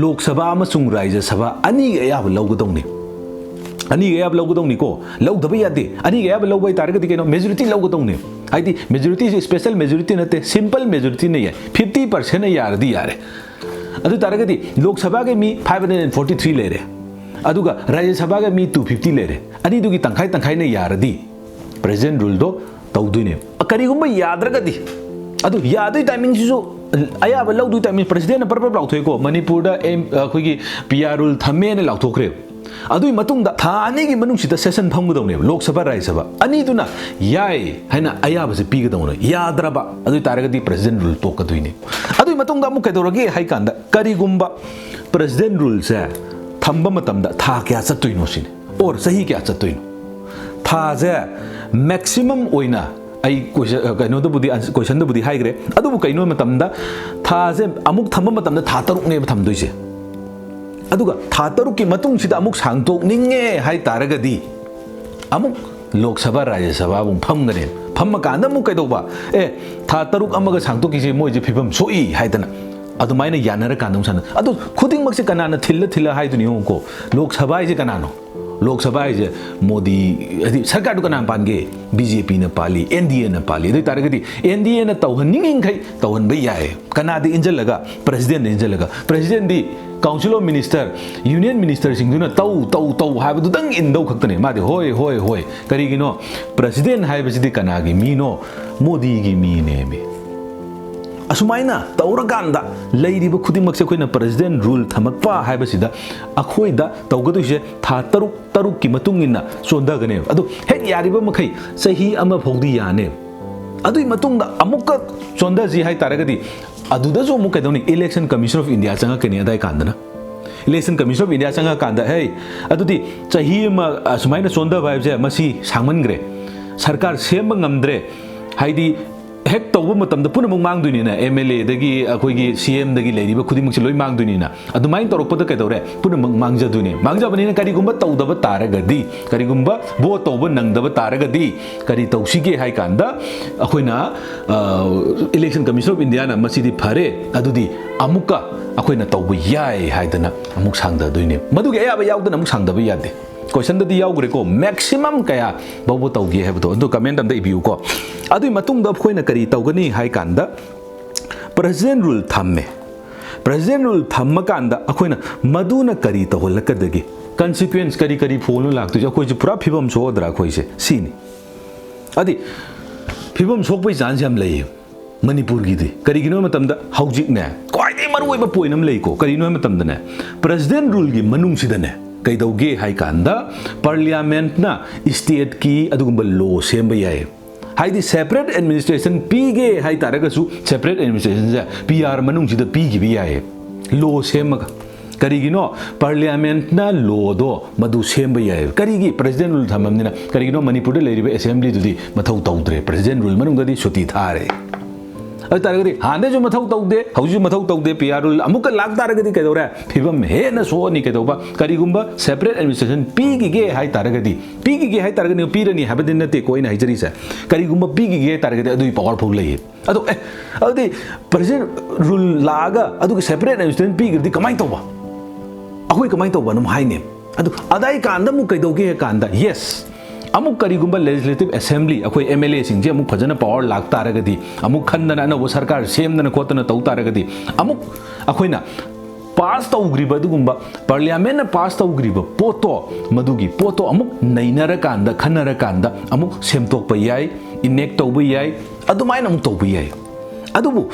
ꯂꯣꯛ ꯁꯚꯥ ꯑꯃꯁꯨꯡ ꯔꯥꯖ꯭ꯌ ꯁꯚꯥ ꯑꯅꯤꯒꯤ ꯑꯌꯥꯕ ꯂꯧꯒꯗꯧꯅꯤ꯫ ꯑꯅꯤꯒꯤ ꯑꯌꯥꯕ ꯂꯧꯒꯗꯧꯅꯤꯀꯣ꯫ ꯂꯧꯗꯕ ꯌꯥꯗꯦ꯫ ꯑꯅꯤꯒꯤ ꯑꯌꯥꯕ ꯂꯧꯕ ꯍꯥꯏꯇꯥꯔꯒꯗꯤ ꯀꯩꯅꯣ? Majority ꯂꯧꯒꯗꯧꯅꯤ꯫ ꯍꯥꯏꯗꯤ majorityꯁꯦ special majorityꯅ ꯅꯠꯇꯦ, simple majorityꯅ ꯌꯥꯏ꯫ Fifty percentꯅ ꯌꯥꯔꯗꯤ ꯌꯥꯔꯦ꯫ ꯑꯗꯨ ꯇꯥꯔꯒꯗꯤ ꯂꯣꯛ ꯁꯚꯥꯒꯤ ꯃꯤ five hundred and forty three ꯂꯩꯔꯦ, ꯑꯗꯨꯒ ꯔꯥꯖ꯭ꯌ ꯁꯚꯥꯒꯤ ꯃꯤ two fifty ꯂꯩꯔꯦ꯫ ꯑꯅꯤꯗꯨꯒꯤ ꯇꯪꯈꯥꯏ ꯇꯪꯈꯥꯏꯅ ꯌꯥꯔꯗꯤ president ruleꯗꯣ ꯇꯧꯗꯣꯏꯅꯦ꯫ ꯀꯔꯤꯒꯨꯝꯕ ꯌꯥꯗ꯭ꯔꯒꯗꯤ, ꯑꯗꯨ ꯌꯥꯗꯣꯏ timingꯁꯤꯁꯨ, ꯑꯌꯥꯕ ꯂꯧꯗꯣꯏ timing, presidentꯅ ꯄꯔꯞ ꯄꯔꯞ ꯂꯥꯎꯊꯣꯛꯑꯦꯀꯣ, ꯃꯅꯤꯄꯨꯔꯗ ꯑꯦꯝ-, ꯑꯩꯈꯣꯏꯒꯤ P R rule ꯊꯝꯃꯦꯅ ꯂꯥꯎꯊꯣꯛꯈ꯭ꯔꯦ꯫ ꯑꯗꯨꯒꯤ ꯃꯇꯨꯡꯗ ꯊꯥ ꯑꯅꯤꯒꯤ ꯃꯅꯨꯡꯁꯤꯗ session ꯐꯝꯒꯗꯧꯅꯦꯕ, ꯂꯣꯛ ꯁꯚꯥ, ꯔꯥꯖ꯭ꯌ ꯁꯚꯥ ꯑꯅꯤꯗꯨꯅ ꯌꯥꯏ ꯍꯥꯏꯅ ꯑꯌꯥꯕꯁꯦ ꯄꯤꯒꯗꯧꯅꯦ꯫ ꯌꯥꯗ꯭ꯔꯕ, ꯑꯗꯨ ꯑꯣꯏ ꯇꯥꯔꯒꯗꯤ president rule ꯇꯣꯛꯀꯗꯣꯏꯅꯦ꯫ ꯑꯗꯨꯒꯤ ꯃꯇꯨꯡꯗ ꯑꯃꯨꯛ ꯀꯩꯗꯧꯔꯒꯦ ꯍꯥꯏ ꯀꯥꯟꯗ, ꯀꯔꯤꯒꯨꯝꯕ president ruleꯁꯦ ꯊꯝꯕ ꯃꯇꯝꯗ ꯊꯥ ꯀꯌꯥ ꯆꯠꯇꯣꯏꯅꯣ ꯁꯤꯅꯤ, or ꯆꯍꯤ ꯀꯌꯥ ꯆꯠꯇꯣꯏꯅꯣ? ꯊꯥꯁꯦ maximum ꯑꯣꯏꯅ ꯑꯩ question, ꯀꯩꯅꯣꯗꯕꯨꯗꯤ, answer, questionꯗꯕꯨꯗꯤ ꯍꯥꯏꯈ꯭ꯔꯦ, ꯑꯗꯨꯕꯨ ꯀꯩꯅꯣ ꯃꯇꯝꯗ ꯊꯥꯁꯦ ꯑꯃꯨꯛ ꯊꯝꯕ ꯃꯇꯝꯗ ꯊꯥ ꯇꯔꯨꯛꯅꯦꯕ ꯊꯝꯗꯣꯏꯁꯦ꯫ ꯑꯗꯨꯒ ꯊꯥ ꯇꯔꯨꯛꯀꯤ ꯃꯇꯨꯡꯁꯤꯗ ꯑꯃꯨꯛ ꯁꯥꯡꯗꯣꯛꯅꯤꯡꯉꯦ ꯍꯥꯏ ꯇꯥꯔꯒꯗꯤ ꯑꯃꯨꯛ ꯂꯣꯛ ꯁꯚꯥ, ꯔꯥꯖ꯭ꯌ ꯁꯚꯥ ꯑꯃꯨꯛ ꯐꯝꯒꯅꯦꯕ꯫ ꯐꯝꯃꯀꯥꯟꯗ ꯑꯃꯨꯛ ꯀꯩꯗꯧꯕ? ꯑꯦ, ꯊꯥ ꯇꯔꯨꯛ ꯑꯃꯒ ꯁꯥꯡꯗꯣꯛꯈꯤꯁꯦ, ꯃꯣꯏꯁꯦ ꯐꯤꯕꯝ ꯁꯣꯛꯏ ꯍꯥꯏꯗꯅ ꯑꯗꯨꯃꯥꯏꯅ ꯌꯥꯅꯔꯀꯥꯟꯗ ꯑꯃꯨꯛ ꯁꯥꯟꯅ-, ꯑꯗꯨ ꯈꯨꯗꯤꯡꯃꯛꯁꯦ ꯀꯅꯥꯅ ꯊꯤꯜꯂ ꯊꯤꯜꯂ ꯍꯥꯏꯗꯣꯏꯅꯣ ꯌꯦꯡꯉꯨꯀꯣ꯫ ꯂꯣꯛ ꯁꯚꯥ ꯍꯥꯏꯁꯦ ꯀꯅꯥꯅꯣ? ꯂꯣꯛ ꯁꯚꯥ ꯍꯥꯏꯁꯦ ꯃꯣꯗꯤ, ꯍꯥꯏꯗꯤ ꯁꯔꯀꯥꯔꯗꯨ ꯀꯅꯥꯅ ꯄꯥꯟꯒꯦ? ꯕꯤ ꯖꯦ ꯄꯤꯅ ꯄꯥꯜꯂꯤ, ꯑꯦꯟ ꯗꯤ ꯑꯦꯅ ꯄꯥꯜꯂꯤ꯫ ꯑꯗꯨ ꯑꯣꯏ ꯇꯥꯔꯒꯗꯤ ꯑꯦꯟ ꯗꯤ ꯑꯦꯅ ꯇꯧꯍꯟꯅꯤꯡꯉꯤꯈꯩ ꯇꯧꯍꯟꯕ ꯌꯥꯏ꯫ ꯀꯅꯥꯗ ꯏꯟꯁꯤꯜꯂꯒ? ꯄ꯭ꯔꯁꯤꯗꯦꯟꯗ ꯏꯟꯁꯤꯜꯂꯒ꯫ ꯄ꯭ꯔꯁꯤꯗꯦꯟꯗꯤ Council of Minister, Union Ministerꯁꯤꯡꯗꯨꯅ ꯇꯧ, ꯇꯧ, ꯇꯧ ꯍꯥꯏꯕꯗꯨꯗꯪ ꯏꯟꯗꯧ ꯈꯛꯇꯅꯦ꯫ ꯃꯥꯗꯤ ꯍꯣꯏ, ꯍꯣꯏ, ꯍꯣꯏ꯫ ꯀꯔꯤꯒꯤꯅꯣ? ꯄ꯭ꯔꯁꯤꯗꯦꯟ ꯍꯥꯏꯕꯁꯤꯗꯤ ꯀꯅꯥꯒꯤ ꯃꯤꯅꯣ? ꯃꯣꯗꯤꯒꯤ ꯃꯤꯅꯦꯃꯤ꯫ ꯑꯁꯨꯃꯥꯏꯅ ꯇꯧꯔꯀꯥꯟꯗ ꯂꯩꯔꯤꯕ ꯈꯨꯗꯤꯡꯃꯛꯁꯦ ꯑꯩꯈꯣꯏꯅ ꯄ꯭ꯔꯁꯤꯗꯦꯟ ꯔꯨꯜ ꯊꯝꯃꯛꯄ ꯍꯥꯏꯕꯁꯤꯗ ꯑꯩꯈꯣꯏꯗ ꯇꯧꯒꯗꯣꯏꯁꯦ ꯊꯥ ꯇꯔꯨꯛ, ꯇꯔꯨꯛꯀꯤ ꯃꯇꯨꯡ ꯏꯟꯅ ꯆꯣꯟꯊꯒꯅꯦꯕ꯫ ꯑꯗꯣ ꯍꯦꯛ ꯌꯥꯔꯤꯕ ꯃꯈꯩ ꯆꯍꯤ ꯑꯃ ꯐꯥꯎꯗꯤ ꯌꯥꯅꯦꯕ꯫ ꯑꯗꯨꯒꯤ ꯃꯇꯨꯡꯗ ꯑꯃꯨꯛꯀ ꯆꯣꯟꯊꯁꯤ ꯍꯥꯏ ꯇꯥꯔꯒꯗꯤ ꯑꯗꯨꯗꯁꯨ ꯑꯃꯨꯛ ꯀꯩꯗꯧꯅꯤ? Election Commission of India ꯆꯪꯉꯛꯀꯅꯤ ꯑꯗꯥꯏ ꯀꯥꯟꯗꯅ꯫ Election Commission of India ꯆꯪꯉꯀꯥꯟꯗ, "ꯍꯦ, ꯑꯗꯨꯗꯤ ꯆꯍꯤ ꯑꯃ ꯑꯁꯨꯃꯥꯏꯅ ꯆꯣꯟꯊꯕ ꯍꯥꯏꯕꯁꯦ ꯃꯁꯤ ꯁꯥꯡꯃꯟꯈ꯭ꯔꯦ, ꯁꯔꯀꯥꯔ ꯁꯦꯝꯕ ꯉꯝꯗ꯭ꯔꯦ", ꯍꯥꯏꯗꯤ ꯍꯦꯛ ꯇꯧꯕ ꯃꯇꯝꯗ ꯄꯨꯝꯅꯃꯛ ꯃꯥꯡꯗꯣꯏꯅꯤꯅ, ꯑꯦꯝ ꯑꯦꯜ ꯑꯦꯗꯒꯤ ꯑꯩꯈꯣꯏꯒꯤ ꯁꯤ ꯑꯦꯝꯗꯒꯤ ꯂꯩꯔꯤꯕ ꯈꯨꯗꯤꯡꯃꯛꯁꯦ ꯂꯣꯏ ꯃꯥꯡꯗꯣꯏꯅꯤꯅ꯫ ꯑꯗꯨꯃꯥꯏꯅ ꯇꯧꯔꯛꯄꯗ ꯀꯩꯗꯧꯔꯦ? ꯄꯨꯝꯅꯃꯛ ꯃꯥꯡꯖꯗꯣꯏꯅꯦ꯫ ꯃꯥꯡꯖꯕꯅꯤꯅ ꯀꯔꯤꯒꯨꯝꯕ ꯇꯧꯗꯕ ꯇꯥꯔꯒꯗꯤ, ꯀꯔꯤꯒꯨꯝꯕ ꯚꯣꯠ ꯇꯧꯕ ꯅꯪꯗꯕ ꯇꯥꯔꯒꯗꯤ ꯀꯔꯤ ꯇꯧꯁꯤꯒꯦ ꯍꯥꯏ ꯀꯥꯟꯗ, ꯑꯩꯈꯣꯏꯅ, ꯑ, Election Commission of Indiaꯅ ꯃꯁꯤꯗꯤ ꯐꯔꯦ, ꯑꯗꯨꯗꯤ ꯑꯃꯨꯛꯀ ꯑꯩꯈꯣꯏꯅ ꯇꯧꯕ ꯌꯥꯏ ꯍꯥꯏꯗꯅ ꯑꯃꯨꯛ ꯁꯥꯡꯊꯗꯣꯏꯅꯦ꯫ ꯃꯗꯨꯒꯤ ꯑꯌꯥꯕ ꯌꯥꯎꯗꯅ ꯑꯃꯨꯛ ꯁꯥꯡꯊꯕ ꯌꯥꯗꯦ꯫ Questionꯗꯗꯤ ꯌꯥꯎꯈ꯭ꯔꯦꯀꯣ, maximum ꯀꯌꯥ ꯐꯥꯎꯕ ꯇꯧꯒꯦ ꯍꯥꯏꯕꯗꯣ, ꯑꯗꯨ comment ꯑꯝꯇ ꯏꯕꯤꯌꯨꯀꯣ꯫ ꯑꯗꯨꯒꯤ ꯃꯇꯨꯡꯗ ꯑꯩꯈꯣꯏꯅ ꯀꯔꯤ ꯇꯧꯒꯅꯤ ꯍꯥꯏ ꯀꯥꯟꯗ, President Rule ꯊꯝꯃꯦ꯫ President Rule ꯊꯝꯃꯀꯥꯟꯗ ꯑꯩꯈꯣꯏꯅ ꯃꯗꯨꯅ ꯀꯔꯤ ꯇꯧꯍꯜꯂꯛꯀꯗꯒꯦ? Consequence ꯀꯔꯤ ꯀꯔꯤ ꯐꯣꯡꯂ ꯂꯥꯛꯇꯣꯏꯁꯦ? ꯑꯩꯈꯣꯏꯁꯦ ꯄꯨꯔꯥ ꯐꯤꯕꯝ ꯁꯣꯛꯑꯗ꯭ꯔꯥ ꯑꯩꯈꯣꯏꯁꯦ? ꯁꯤꯅꯤ꯫ ꯑꯗꯤ ꯐꯤꯕꯝ ꯁꯣꯛꯄꯩ chance ꯌꯥꯝ ꯂꯩꯌꯦ ꯃꯅꯤꯄꯨꯔꯒꯤꯗꯤ꯫ ꯀꯔꯤꯒꯤꯅꯣ ꯍꯥꯏꯕ ꯃꯇꯝꯗ ꯍꯧꯖꯤꯛꯅꯦ, ꯈ꯭ꯋꯥꯏꯗꯒꯤ ꯃꯔꯨꯑꯣꯏꯕ point ꯑꯃ ꯂꯩꯀꯣ꯫ ꯀꯔꯤꯅꯣ ꯍꯥꯏꯕ ꯃꯇꯝꯗꯅꯦ, President Ruleꯒꯤ ꯃꯅꯨꯡꯁꯤꯗꯅꯦ ꯀꯩꯗꯧꯒꯦ ꯍꯥꯏ ꯀꯥꯟꯗ, Parliamentꯅ stateꯀꯤ ꯑꯗꯨꯒꯨꯝꯕ law ꯁꯦꯝꯕ ꯌꯥꯏ꯫ ꯍꯥꯏꯗꯤ separate administration ꯄꯤꯒꯦ ꯍꯥꯏ ꯇꯥꯔꯒꯁꯨ separate administrationꯁꯦ P R ꯃꯅꯨꯡꯁꯤꯗ ꯄꯤꯈꯤꯕ ꯌꯥꯏꯌꯦ, law ꯁꯦꯝꯃꯒ꯫ ꯀꯔꯤꯒꯤꯅꯣ? Parliamentꯅ lawꯗꯣ ꯃꯗꯨ ꯁꯦꯝꯕ ꯌꯥꯏꯌꯦ꯫ ꯀꯔꯤꯒꯤ? President Rule ꯊꯝꯃꯕꯅꯤꯅ꯫ ꯀꯔꯤꯒꯤꯅꯣ? ꯃꯅꯤꯄꯨꯔꯗ ꯂꯩꯔꯤꯕ Assemblyꯗꯨꯗꯤ ꯃꯊꯧ ꯇꯧꯗ꯭ꯔꯦ, President Rule ꯃꯅꯨꯡꯗꯗꯤ ꯁꯨꯇꯤ ꯊꯥꯔꯦ꯫ ꯑꯗꯨ ꯇꯥꯔꯒꯗꯤ ꯍꯥꯟꯅꯗꯩꯁꯨ ꯃꯊꯧ ꯇꯧꯗꯦ, ꯍꯧꯖꯤꯛꯁꯨ ꯃꯊꯧ ꯇꯧꯗꯦ, P R Rule ꯑꯃꯨꯛꯀ ꯂꯥꯛ ꯇꯥꯔꯒꯗꯤ ꯀꯩꯗꯧꯔꯦ? ꯐꯤꯕꯝ ꯍꯦꯟꯅ ꯁꯣꯛꯑꯅꯤ꯫ ꯀꯩꯗꯧꯕ? ꯀꯔꯤꯒꯨꯝꯕ separate administration ꯄꯤꯈꯤꯒꯦ ꯍꯥꯏ ꯇꯥꯔꯒꯗꯤ, ꯄꯤꯈꯤꯒꯦ ꯍꯥꯏ ꯇꯥꯔꯒꯗꯤ, ꯄꯤꯔꯅꯤ ꯍꯥꯏꯕꯗꯤ ꯅꯠꯇꯦꯀꯣ ꯑꯩꯅ ꯍꯥꯏꯖꯔꯤꯁꯦ꯫ ꯀꯔꯤꯒꯨꯝꯕ ꯄꯤꯈꯤꯒꯦ ꯍꯥꯏ ꯇꯥꯔꯒꯗꯤ ꯑꯗꯨꯒꯤ powerful ꯂꯩꯌꯦ꯫ ꯑꯗꯣ, ꯑꯦ, ꯑꯗꯨꯗꯤ President Rule ꯂꯥꯛꯑꯒ ꯑꯗꯨꯒꯤ separate administration ꯄꯤꯈ꯭ꯔꯗꯤ ꯀꯃꯥꯏꯅ ꯇꯧꯕ? ꯑꯩꯈꯣꯏ ꯀꯃꯥꯏꯅ ꯇꯧꯕ ꯑꯗꯨꯝ ꯍꯥꯏꯅꯤ? ꯑꯗꯨ ꯑꯗꯥꯏ ꯀꯥꯟꯗ ꯑꯃꯨꯛ ꯀꯩꯗꯧꯒꯦ ꯍꯥꯏ ꯀꯥꯟꯗ, ꯌꯦꯁ, ꯑꯃꯨꯛ ꯀꯔꯤꯒꯨꯝꯕ ꯂꯦꯖꯤꯁꯂꯦꯇꯤꯚ ꯑꯦꯁꯦꯝꯕ꯭ꯂꯤ, ꯑꯩꯈꯣꯏ ꯑꯦꯝ ꯑꯦꯜ ꯑꯦꯁꯤꯡꯁꯦ ꯑꯃꯨꯛ ꯐꯖꯅ ꯄꯋꯥꯔ ꯂꯥꯛ ꯇꯥꯔꯒꯗꯤ, ꯑꯃꯨꯛ ꯈꯟꯗꯅ ꯑꯅꯧꯕ ꯁꯔꯀꯥꯔ ꯁꯦꯝꯗꯅ ꯈꯣꯠꯇꯅ ꯇꯧ ꯇꯥꯔꯒꯗꯤ, ꯑꯃꯨꯛ ꯑꯩꯈꯣꯏꯅ ꯄꯥꯁ ꯇꯧꯈ꯭ꯔꯤꯕ ꯑꯗꯨꯒꯨꯝꯕ ꯄꯥꯔꯂꯤꯌꯥꯃꯦꯟꯅ ꯄꯥꯁ ꯇꯧꯈ꯭ꯔꯤꯕ ꯄꯣꯠꯇꯣ, ꯃꯗꯨꯒꯤ ꯄꯣꯠꯇꯣ ꯑꯃꯨꯛ ꯅꯩꯅꯔꯀꯥꯟꯗ, ꯈꯟꯅꯔꯀꯥꯟꯗ ꯑꯃꯨꯛ ꯁꯦꯝꯗꯣꯛꯄ ꯌꯥꯏ, ꯏꯅꯦꯛ ꯇꯧꯕ ꯌꯥꯏ, ꯑꯗꯨꯃꯥꯏꯅ ꯑꯃꯨꯛ ꯇꯧꯕ ꯌꯥꯏ꯫ ꯑꯗꯨꯕꯨ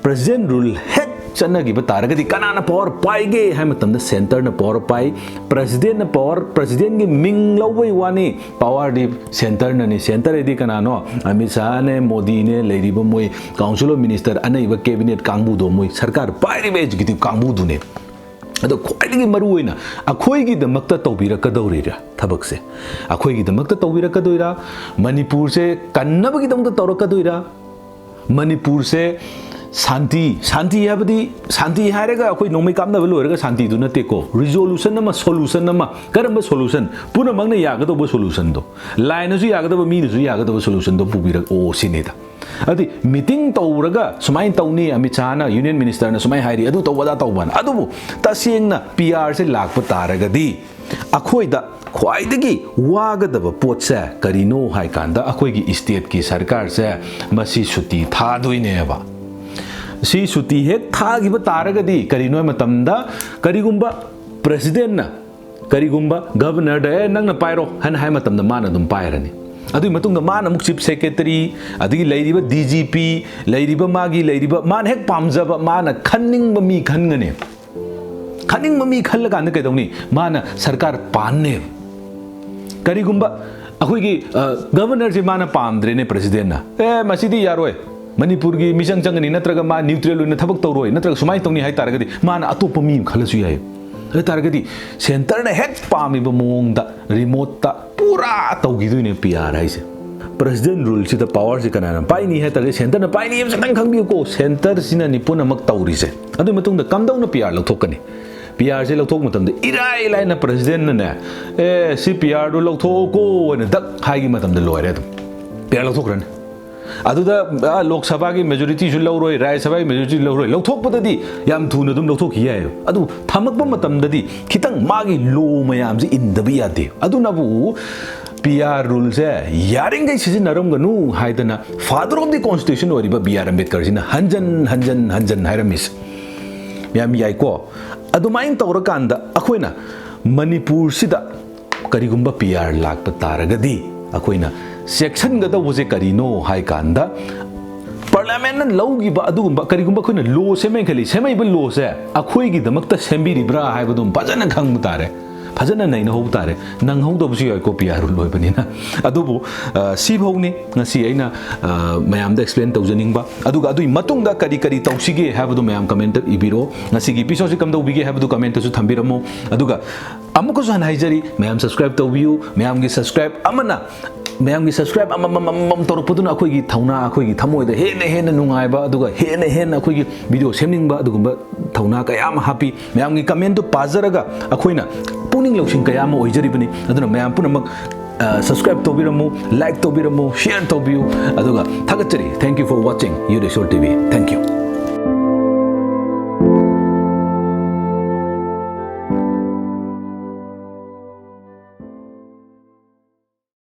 ꯄ꯭ꯔꯦꯁꯤꯗꯦꯟ ꯔꯨꯜ ꯍꯦꯛ ꯆꯠꯅꯈꯤꯕ ꯇꯥꯔꯒꯗꯤ ꯀꯅꯥꯅ ꯄꯋꯥꯔ ꯄꯥꯏꯒꯦ ꯍꯥꯏꯕ ꯃꯇꯝꯗ ꯁꯦꯟꯇꯔꯅ ꯄꯋꯥꯔ ꯄꯥꯏ, ꯄ꯭ꯔꯦꯁꯤꯗꯦꯟꯅ ꯄꯋꯥꯔ, ꯄ꯭ꯔꯦꯁꯤꯗꯦꯟꯒꯤ ꯃꯤꯡ ꯂꯧꯕꯩ ꯋꯥꯅꯤ, ꯄꯋꯥꯔꯗꯤ ꯁꯦꯟꯇꯔꯅꯅꯤ꯫ ꯁꯦꯟꯇꯔ ꯍꯥꯏꯗꯤ ꯀꯅꯥꯅꯣ? ꯑꯃꯤꯠ ꯁꯥꯍꯅꯦ, ꯃꯣꯗꯤꯅꯦ, ꯂꯩꯔꯤꯕ ꯃꯣꯏ ꯀꯥꯎꯟꯁꯤꯜ ꯑꯣꯐ ꯃꯤꯅꯤꯁꯇꯔ ꯑꯅꯩꯕ ꯀꯦꯕꯤꯅꯦꯠ ꯀꯥꯡꯕꯨꯗꯣ, ꯃꯣꯏ ꯁꯔꯀꯥꯔ ꯄꯥꯏꯔꯤꯕ ꯑꯦꯛꯖꯤꯀ꯭ꯌꯨꯇꯤꯚ ꯀꯥꯡꯕꯨꯗꯨꯅꯦ꯫ ꯑꯗꯣ ꯈ꯭ꯋꯥꯏꯗꯒꯤ ꯃꯔꯨ ꯑꯣꯏꯅ ꯑꯩꯈꯣꯏꯒꯤꯗꯃꯛꯇ ꯇꯧꯕꯤꯔꯛꯀꯗꯧꯔꯤꯔꯥ ꯊꯕꯛꯁꯦ? ꯑꯩꯈꯣꯏꯒꯤꯗꯃꯛꯇ ꯇꯧꯕꯤꯔꯛꯀꯗꯣꯏꯔꯥ? ꯃꯅꯤꯄꯨꯔꯁꯦ ꯀꯟꯅꯕꯒꯤꯗꯃꯛꯇ ꯇꯧꯔꯛꯀꯗꯣꯏꯔꯥ? ꯃꯅꯤꯄꯨꯔꯁꯦ ꯁꯥꯟꯇꯤ, ꯁꯥꯟꯇꯤ ꯍꯥꯏꯕꯗꯤ, ꯁꯥꯟꯇꯤ ꯍꯥꯏꯔꯒ ꯑꯩꯈꯣꯏ ꯅꯣꯡꯃꯩ ꯀꯥꯞꯅꯕ ꯂꯣꯏꯔꯒ ꯁꯥꯟꯇꯤꯗꯨ ꯅꯠꯇꯦꯀꯣ꯫ ꯔꯤꯖꯣꯂꯨꯁꯟ ꯑꯃ, ꯁꯣꯂꯨꯁꯟ ꯑꯃ, ꯀꯔꯝꯕ ꯁꯣꯂꯨꯁꯟ? ꯄꯨꯝꯅꯃꯛꯅ ꯌꯥꯒꯗꯧꯕ ꯁꯣꯂꯨꯁꯟꯗꯣ, ꯂꯥꯏꯅꯁꯨ ꯌꯥꯒꯗꯕ, ꯃꯤꯅꯁꯨ ꯌꯥꯒꯗꯕ ꯁꯣꯂꯨꯁꯟꯗꯣ ꯄꯨꯕꯤꯔꯛꯑꯣ ꯁꯤꯅꯤꯗ꯫ ꯑꯗꯨꯗꯤ ꯃꯤꯇꯤꯡ ꯇꯧꯔꯒ ꯁꯨꯃꯥꯏꯅ ꯇꯧꯅꯤ, ꯑꯃꯤꯠ ꯁꯥꯍꯅ, ꯌꯨꯅꯤꯌꯟ ꯃꯤꯅꯤꯁꯇꯔꯅ ꯁꯨꯃꯥꯏꯅ ꯍꯥꯏꯔꯤ, ꯑꯗꯨ ꯇꯧꯕ ꯑꯗꯥ ꯇꯧꯕꯅ꯫ ꯑꯗꯨꯕꯨ ꯇꯁꯦꯡꯅ ꯄꯤ ꯑꯥꯔꯁꯦ ꯂꯥꯛꯄ ꯇꯥꯔꯒꯗꯤ ꯑꯩꯈꯣꯏꯗ ꯈ꯭ꯋꯥꯏꯗꯒꯤ ꯋꯥꯒꯗꯕ ꯄꯣꯠꯁꯦ ꯀꯔꯤꯅꯣ ꯍꯥꯏ ꯀꯥꯟꯗ ꯑꯩꯈꯣꯏꯒꯤ ꯏꯁꯇꯦꯠꯀꯤ ꯁꯔꯀꯥꯔꯁꯦ ꯃꯁꯤ ꯁꯨꯇꯤ ꯊꯥꯗꯣꯏꯅꯦꯕ꯫ ꯁꯤ ꯁꯨꯇꯤ ꯍꯦꯛ ꯊꯥꯈꯤꯕ ꯇꯥꯔꯒꯗꯤ ꯀꯔꯤꯅꯣ ꯍꯥꯏ ꯃꯇꯝꯗ ꯀꯔꯤꯒꯨꯝꯕ ꯄ꯭ꯔꯦꯁꯤꯗꯦꯟꯅ, ꯀꯔꯤꯒꯨꯝꯕ ꯒꯕꯔꯅꯔꯗ "ꯑꯦ, ꯅꯪꯅ ꯄꯥꯏꯔꯣ" ꯍꯥꯏꯅ ꯍꯥꯏ ꯃꯇꯝꯗ ꯃꯥꯅ ꯑꯗꯨꯝ ꯄꯥꯏꯔꯅꯤ꯫ ꯑꯗꯨꯒꯤ ꯃꯇꯨꯡꯗ ꯃꯥꯅ ꯑꯃꯨꯛ ꯆꯤꯐ ꯁꯦꯀ꯭ꯔꯦꯇꯔꯤ, ꯑꯗꯒꯤ ꯂꯩꯔꯤꯕ ꯗꯤ ꯖꯤ ꯄꯤ, ꯂꯩꯔꯤꯕ ꯃꯥꯒꯤ ꯂꯩꯔꯤꯕ ꯃꯥꯅ ꯍꯦꯛ ꯄꯥꯝꯖꯕ, ꯃꯥꯅ ꯈꯟꯅꯤꯡꯕ ꯃꯤ ꯈꯟꯒꯅꯤ꯫ ꯈꯟꯅꯤꯡꯕ ꯃꯤ ꯈꯜꯂꯀꯥꯟꯗ ꯀꯩꯗꯧꯅꯤ? ꯃꯥꯅ ꯁꯔꯀꯥꯔ ꯄꯥꯟꯅꯦꯕ꯫ ꯀꯔꯤꯒꯨꯝꯕ ꯑꯩꯈꯣꯏꯒꯤ, ꯑ, ꯒꯕꯔꯅꯔꯁꯦ ꯃꯥꯅ ꯄꯥꯝꯗ꯭ꯔꯦꯅꯦ ꯄ꯭ꯔꯦꯁꯤꯗꯦꯟꯅ, "ꯑꯦ, ꯃꯁꯤꯗꯤ ꯌꯥꯔꯣꯏ, ꯃꯅꯤꯄꯨꯔꯒꯤ ꯃꯤꯆꯪ ꯆꯪꯒꯅꯤ, ꯅꯠꯇ꯭ꯔꯒ ꯃꯥ ꯅ꯭ꯌꯨꯇ꯭ꯔꯦꯜ ꯑꯣꯏꯅ ꯊꯕꯛ ꯇꯧꯔꯣꯏ, ꯅꯠꯇ꯭ꯔꯒ ꯁꯨꯃꯥꯏꯅ ꯇꯧꯅꯤ" ꯍꯥꯏ ꯇꯥꯔꯒꯗꯤ ꯃꯥꯅ ꯑꯇꯣꯞꯄ ꯃꯤ ꯑꯃ ꯈꯜꯂꯁꯨ ꯌꯥꯏ꯫ ꯑꯗꯨ ꯇꯥꯔꯒꯗꯤ ꯁꯦꯟꯇꯔꯅ ꯍꯦꯛ ꯄꯥꯝꯃꯤꯕ ꯃꯑꯣꯡꯗ ꯔꯤꯃꯣꯠꯇ ꯄꯨꯔꯥ ꯇꯧꯈꯤꯗꯣꯏꯅꯦ ꯄꯤ ꯑꯥꯔ ꯍꯥꯏꯁꯦ꯫ ꯄ꯭ꯔꯦꯁꯤꯗꯦꯟ ꯔꯨꯜꯁꯤꯗ ꯄꯋꯥꯔꯁꯤ ꯀꯅꯥꯅ ꯄꯥꯏꯅꯤ ꯍꯥꯏ ꯇꯥꯔꯒꯗꯤ ꯁꯦꯟꯇꯔꯅ ꯄꯥꯏꯅꯤ ꯍꯥꯏꯕꯁꯤ ꯈꯤꯇꯪ ꯈꯪꯕꯤꯌꯨꯀꯣ꯫ ꯁꯦꯟꯇꯔꯁꯤꯅꯅꯤ ꯄꯨꯝꯅꯃꯛ ꯇꯧꯔꯤꯁꯦ꯫ ꯑꯗꯨꯒꯤ ꯃꯇꯨꯡꯗ ꯀꯝꯗꯧꯅ ꯄꯤ ꯑꯥꯔ ꯂꯧꯊꯣꯛꯀꯅꯤ? ꯄꯤ ꯑꯥꯔꯁꯦ ꯂꯧꯊꯣꯛꯄ ꯃꯇꯝꯗ ꯏꯔꯥꯏ ꯂꯥꯏꯅ ꯄ꯭ꯔꯦꯁꯤꯗꯦꯟꯅꯅꯦ, "ꯑꯦ, ꯁꯤ ꯄꯤ ꯑꯥꯔꯗꯣ ꯂꯧꯊꯣꯛꯑꯣꯀꯣ" ꯍꯥꯏꯅ ꯗꯛ ꯍꯥꯏꯈꯤꯕ ꯃꯇꯝꯗ ꯂꯣꯏꯔꯦ, ꯑꯗꯨꯝ ꯄꯤ ꯑꯥꯔ ꯂꯧꯊꯣꯛꯈ꯭ꯔꯅꯤ꯫ ꯑꯗꯨꯗ, ꯑ, ꯂꯣꯛ ꯁꯚꯥꯒꯤ ꯃꯦꯖꯣꯔꯤꯇꯤꯁꯨ ꯂꯧꯔꯣꯏ, ꯔꯥꯖ꯭ꯌ ꯁꯚꯥꯒꯤ ꯃꯦꯖꯣꯔꯤꯇꯤ ꯂꯧꯔꯣꯏ, ꯂꯧꯊꯣꯛꯄꯗꯗꯤ ꯌꯥꯝ ꯊꯨꯅ ꯑꯗꯨꯝ ꯂꯧꯊꯣꯛꯈꯤ ꯌꯥꯏꯑꯕ꯫ ꯑꯗꯨ ꯊꯝꯃꯛꯄ ꯃꯇꯝꯗꯗꯤ ꯈꯤꯇꯪ ꯃꯥꯒꯤ ꯂꯣ ꯃꯌꯥꯝꯁꯤ ꯏꯟꯗꯕ ꯌꯥꯗꯦ꯫ ꯑꯗꯨꯅꯕꯨ ꯄꯤ ꯑꯥꯔ ꯔꯨꯜꯁꯦ ꯌꯥꯔꯤꯈꯩ ꯁꯤꯖꯤꯟꯅꯔꯝꯒꯅꯨ ꯍꯥꯏꯗꯅ ꯐꯥꯗꯔ ꯑꯣꯐ ꯗꯤ ꯀꯣꯟꯁꯇꯤꯇ꯭ꯌꯨꯁꯟ ꯑꯣꯏꯔꯤꯕ ꯕꯤ ꯑꯥꯔ ꯑꯝꯕꯦꯗꯀꯔꯁꯤꯅ ꯍꯟꯖꯟ ꯍꯟꯖꯟ ꯍꯟꯖꯟ ꯍꯥꯏꯔꯝꯃꯤꯁꯦ꯫ ꯃꯌꯥꯝ ꯌꯥꯏꯀꯣ? ꯑꯗꯨꯃꯥꯏꯅ ꯇꯧꯔꯀꯥꯟꯗ ꯑꯩꯈꯣꯏꯅ ꯃꯅꯤꯄꯨꯔꯁꯤꯗ ꯀꯔꯤꯒꯨꯝꯕ ꯄꯤ ꯑꯥꯔ ꯂꯥꯛꯄ ꯇꯥꯔꯒꯗꯤ ꯑꯩꯈꯣꯏꯅ ꯆꯦꯛꯁꯤꯟꯒꯗꯧꯕꯁꯦ ꯀꯔꯤꯅꯣ ꯍꯥꯏ ꯀꯥꯟꯗ, ꯄꯥꯔꯂꯤꯌꯥꯃꯦꯟꯅ ꯂꯧꯈꯤꯕ ꯑꯗꯨꯒꯨꯝꯕ, ꯀꯔꯤꯒꯨꯝꯕ ꯑꯩꯈꯣꯏꯅ ꯂꯣ ꯁꯦꯝꯃꯦꯅ ꯈꯜꯂꯤ, ꯁꯦꯝꯃꯛꯏꯕ ꯂꯣꯁꯦ ꯑꯩꯈꯣꯏꯒꯤꯗꯃꯛꯇ ꯁꯦꯝꯕꯤꯔꯤꯕ꯭ꯔꯥ ꯍꯥꯏꯕꯗꯨꯝ ꯐꯖꯅ ꯈꯪꯕ ꯇꯥꯔꯦ, ꯐꯖꯅ ꯅꯩꯅꯍꯧꯕ ꯇꯥꯔꯦ꯫ ꯅꯪꯍꯧꯗꯕꯁꯨ ꯌꯥꯏꯀꯣ, ꯄꯤ ꯑꯥꯔ ꯔꯨꯜ ꯑꯣꯏꯕꯅꯤꯅ꯫ ꯑꯗꯨꯕꯨ, ꯑ, ꯁꯤꯐꯧꯅꯤ ꯉꯁꯤ ꯑꯩꯅ, ꯑ, ꯃꯌꯥꯝꯗ ꯑꯦꯛꯁꯄ꯭ꯂꯦꯟ ꯇꯧꯖꯅꯤꯡꯕ꯫ ꯑꯗꯨꯒ ꯑꯗꯨꯒꯤ ꯃꯇꯨꯡꯗ ꯀꯔꯤ ꯀꯔꯤ ꯇꯧꯁꯤꯒꯦ ꯍꯥꯏꯕꯗꯨ ꯃꯌꯥꯝ ꯀꯃꯦꯟꯇ ꯏꯕꯤꯔꯛꯑꯣ꯫ ꯉꯁꯤꯒꯤ ꯏꯄꯤꯁꯣꯗꯁꯤ ꯀꯝꯗꯧꯕꯤꯒꯦ ꯍꯥꯏꯕꯗꯨ ꯀꯃꯦꯟꯇꯁꯨ ꯊꯝꯕꯤꯔꯝꯃꯣ꯫ ꯑꯗꯨꯒ ꯑꯃꯨꯛꯀꯁꯨ ꯍꯟꯅ ꯍꯥꯏꯖꯔꯤ, ꯃꯌꯥꯝ ꯁꯕꯁꯀ꯭ꯔꯥꯏꯕ ꯇꯧꯕꯤꯌꯨ꯫ ꯃꯌꯥꯝꯒꯤ ꯁꯕꯁꯀ꯭ꯔꯥꯏꯕ ꯑꯃꯅ, ꯃꯌꯥꯝꯒꯤ ꯁꯕꯁꯀ꯭ꯔꯥꯏꯕ ꯑꯃꯃꯝ ꯑꯃꯃꯝ ꯇꯧꯔꯛꯄꯗꯨꯅ ꯑꯩꯈꯣꯏꯒꯤ ꯊꯧꯅꯥ, ꯑꯩꯈꯣꯏꯒꯤ ꯊꯃꯣꯏꯗ ꯍꯦꯟꯅ ꯍꯦꯟꯅ ꯅꯨꯡꯉꯥꯏꯕ, ꯑꯗꯨꯒ ꯍꯦꯟꯅ ꯍꯦꯟꯅ ꯑꯩꯈꯣꯏꯒꯤ ꯚꯤꯗꯤꯑꯣ ꯁꯦꯝꯅꯤꯡꯕ ꯑꯗꯨꯒꯨꯝꯕ ꯊꯧꯅꯥ ꯀꯌꯥ ꯑꯃ ꯍꯥꯞꯄꯤ꯫ ꯃꯌꯥꯝꯒꯤ ꯀꯃꯦꯟꯇꯨ ꯄꯥꯖꯔꯒ ꯑꯩꯈꯣꯏꯅ ꯄꯨꯛꯅꯤꯡ ꯂꯧꯁꯤꯡ ꯀꯌꯥ ꯑꯃ ꯑꯣꯏꯖꯔꯤꯕꯅꯤ꯫ ꯑꯗꯨꯅ ꯃꯌꯥꯝ ꯄꯨꯝꯅꯃꯛ, ꯑ, ꯁꯕꯁꯀ꯭ꯔꯥꯏꯕ ꯇꯧꯕꯤꯔꯝꯃꯨ, ꯂꯥꯏꯛ ꯇꯧꯕꯤꯔꯝꯃꯨ, ꯁꯤꯌꯔ ꯇꯧꯕꯤꯌꯨ꯫ ꯑꯗꯨꯒ ꯊꯥꯒꯠꯆꯔꯤ꯫ Thank you for watching Youth Resource T V. Thank you.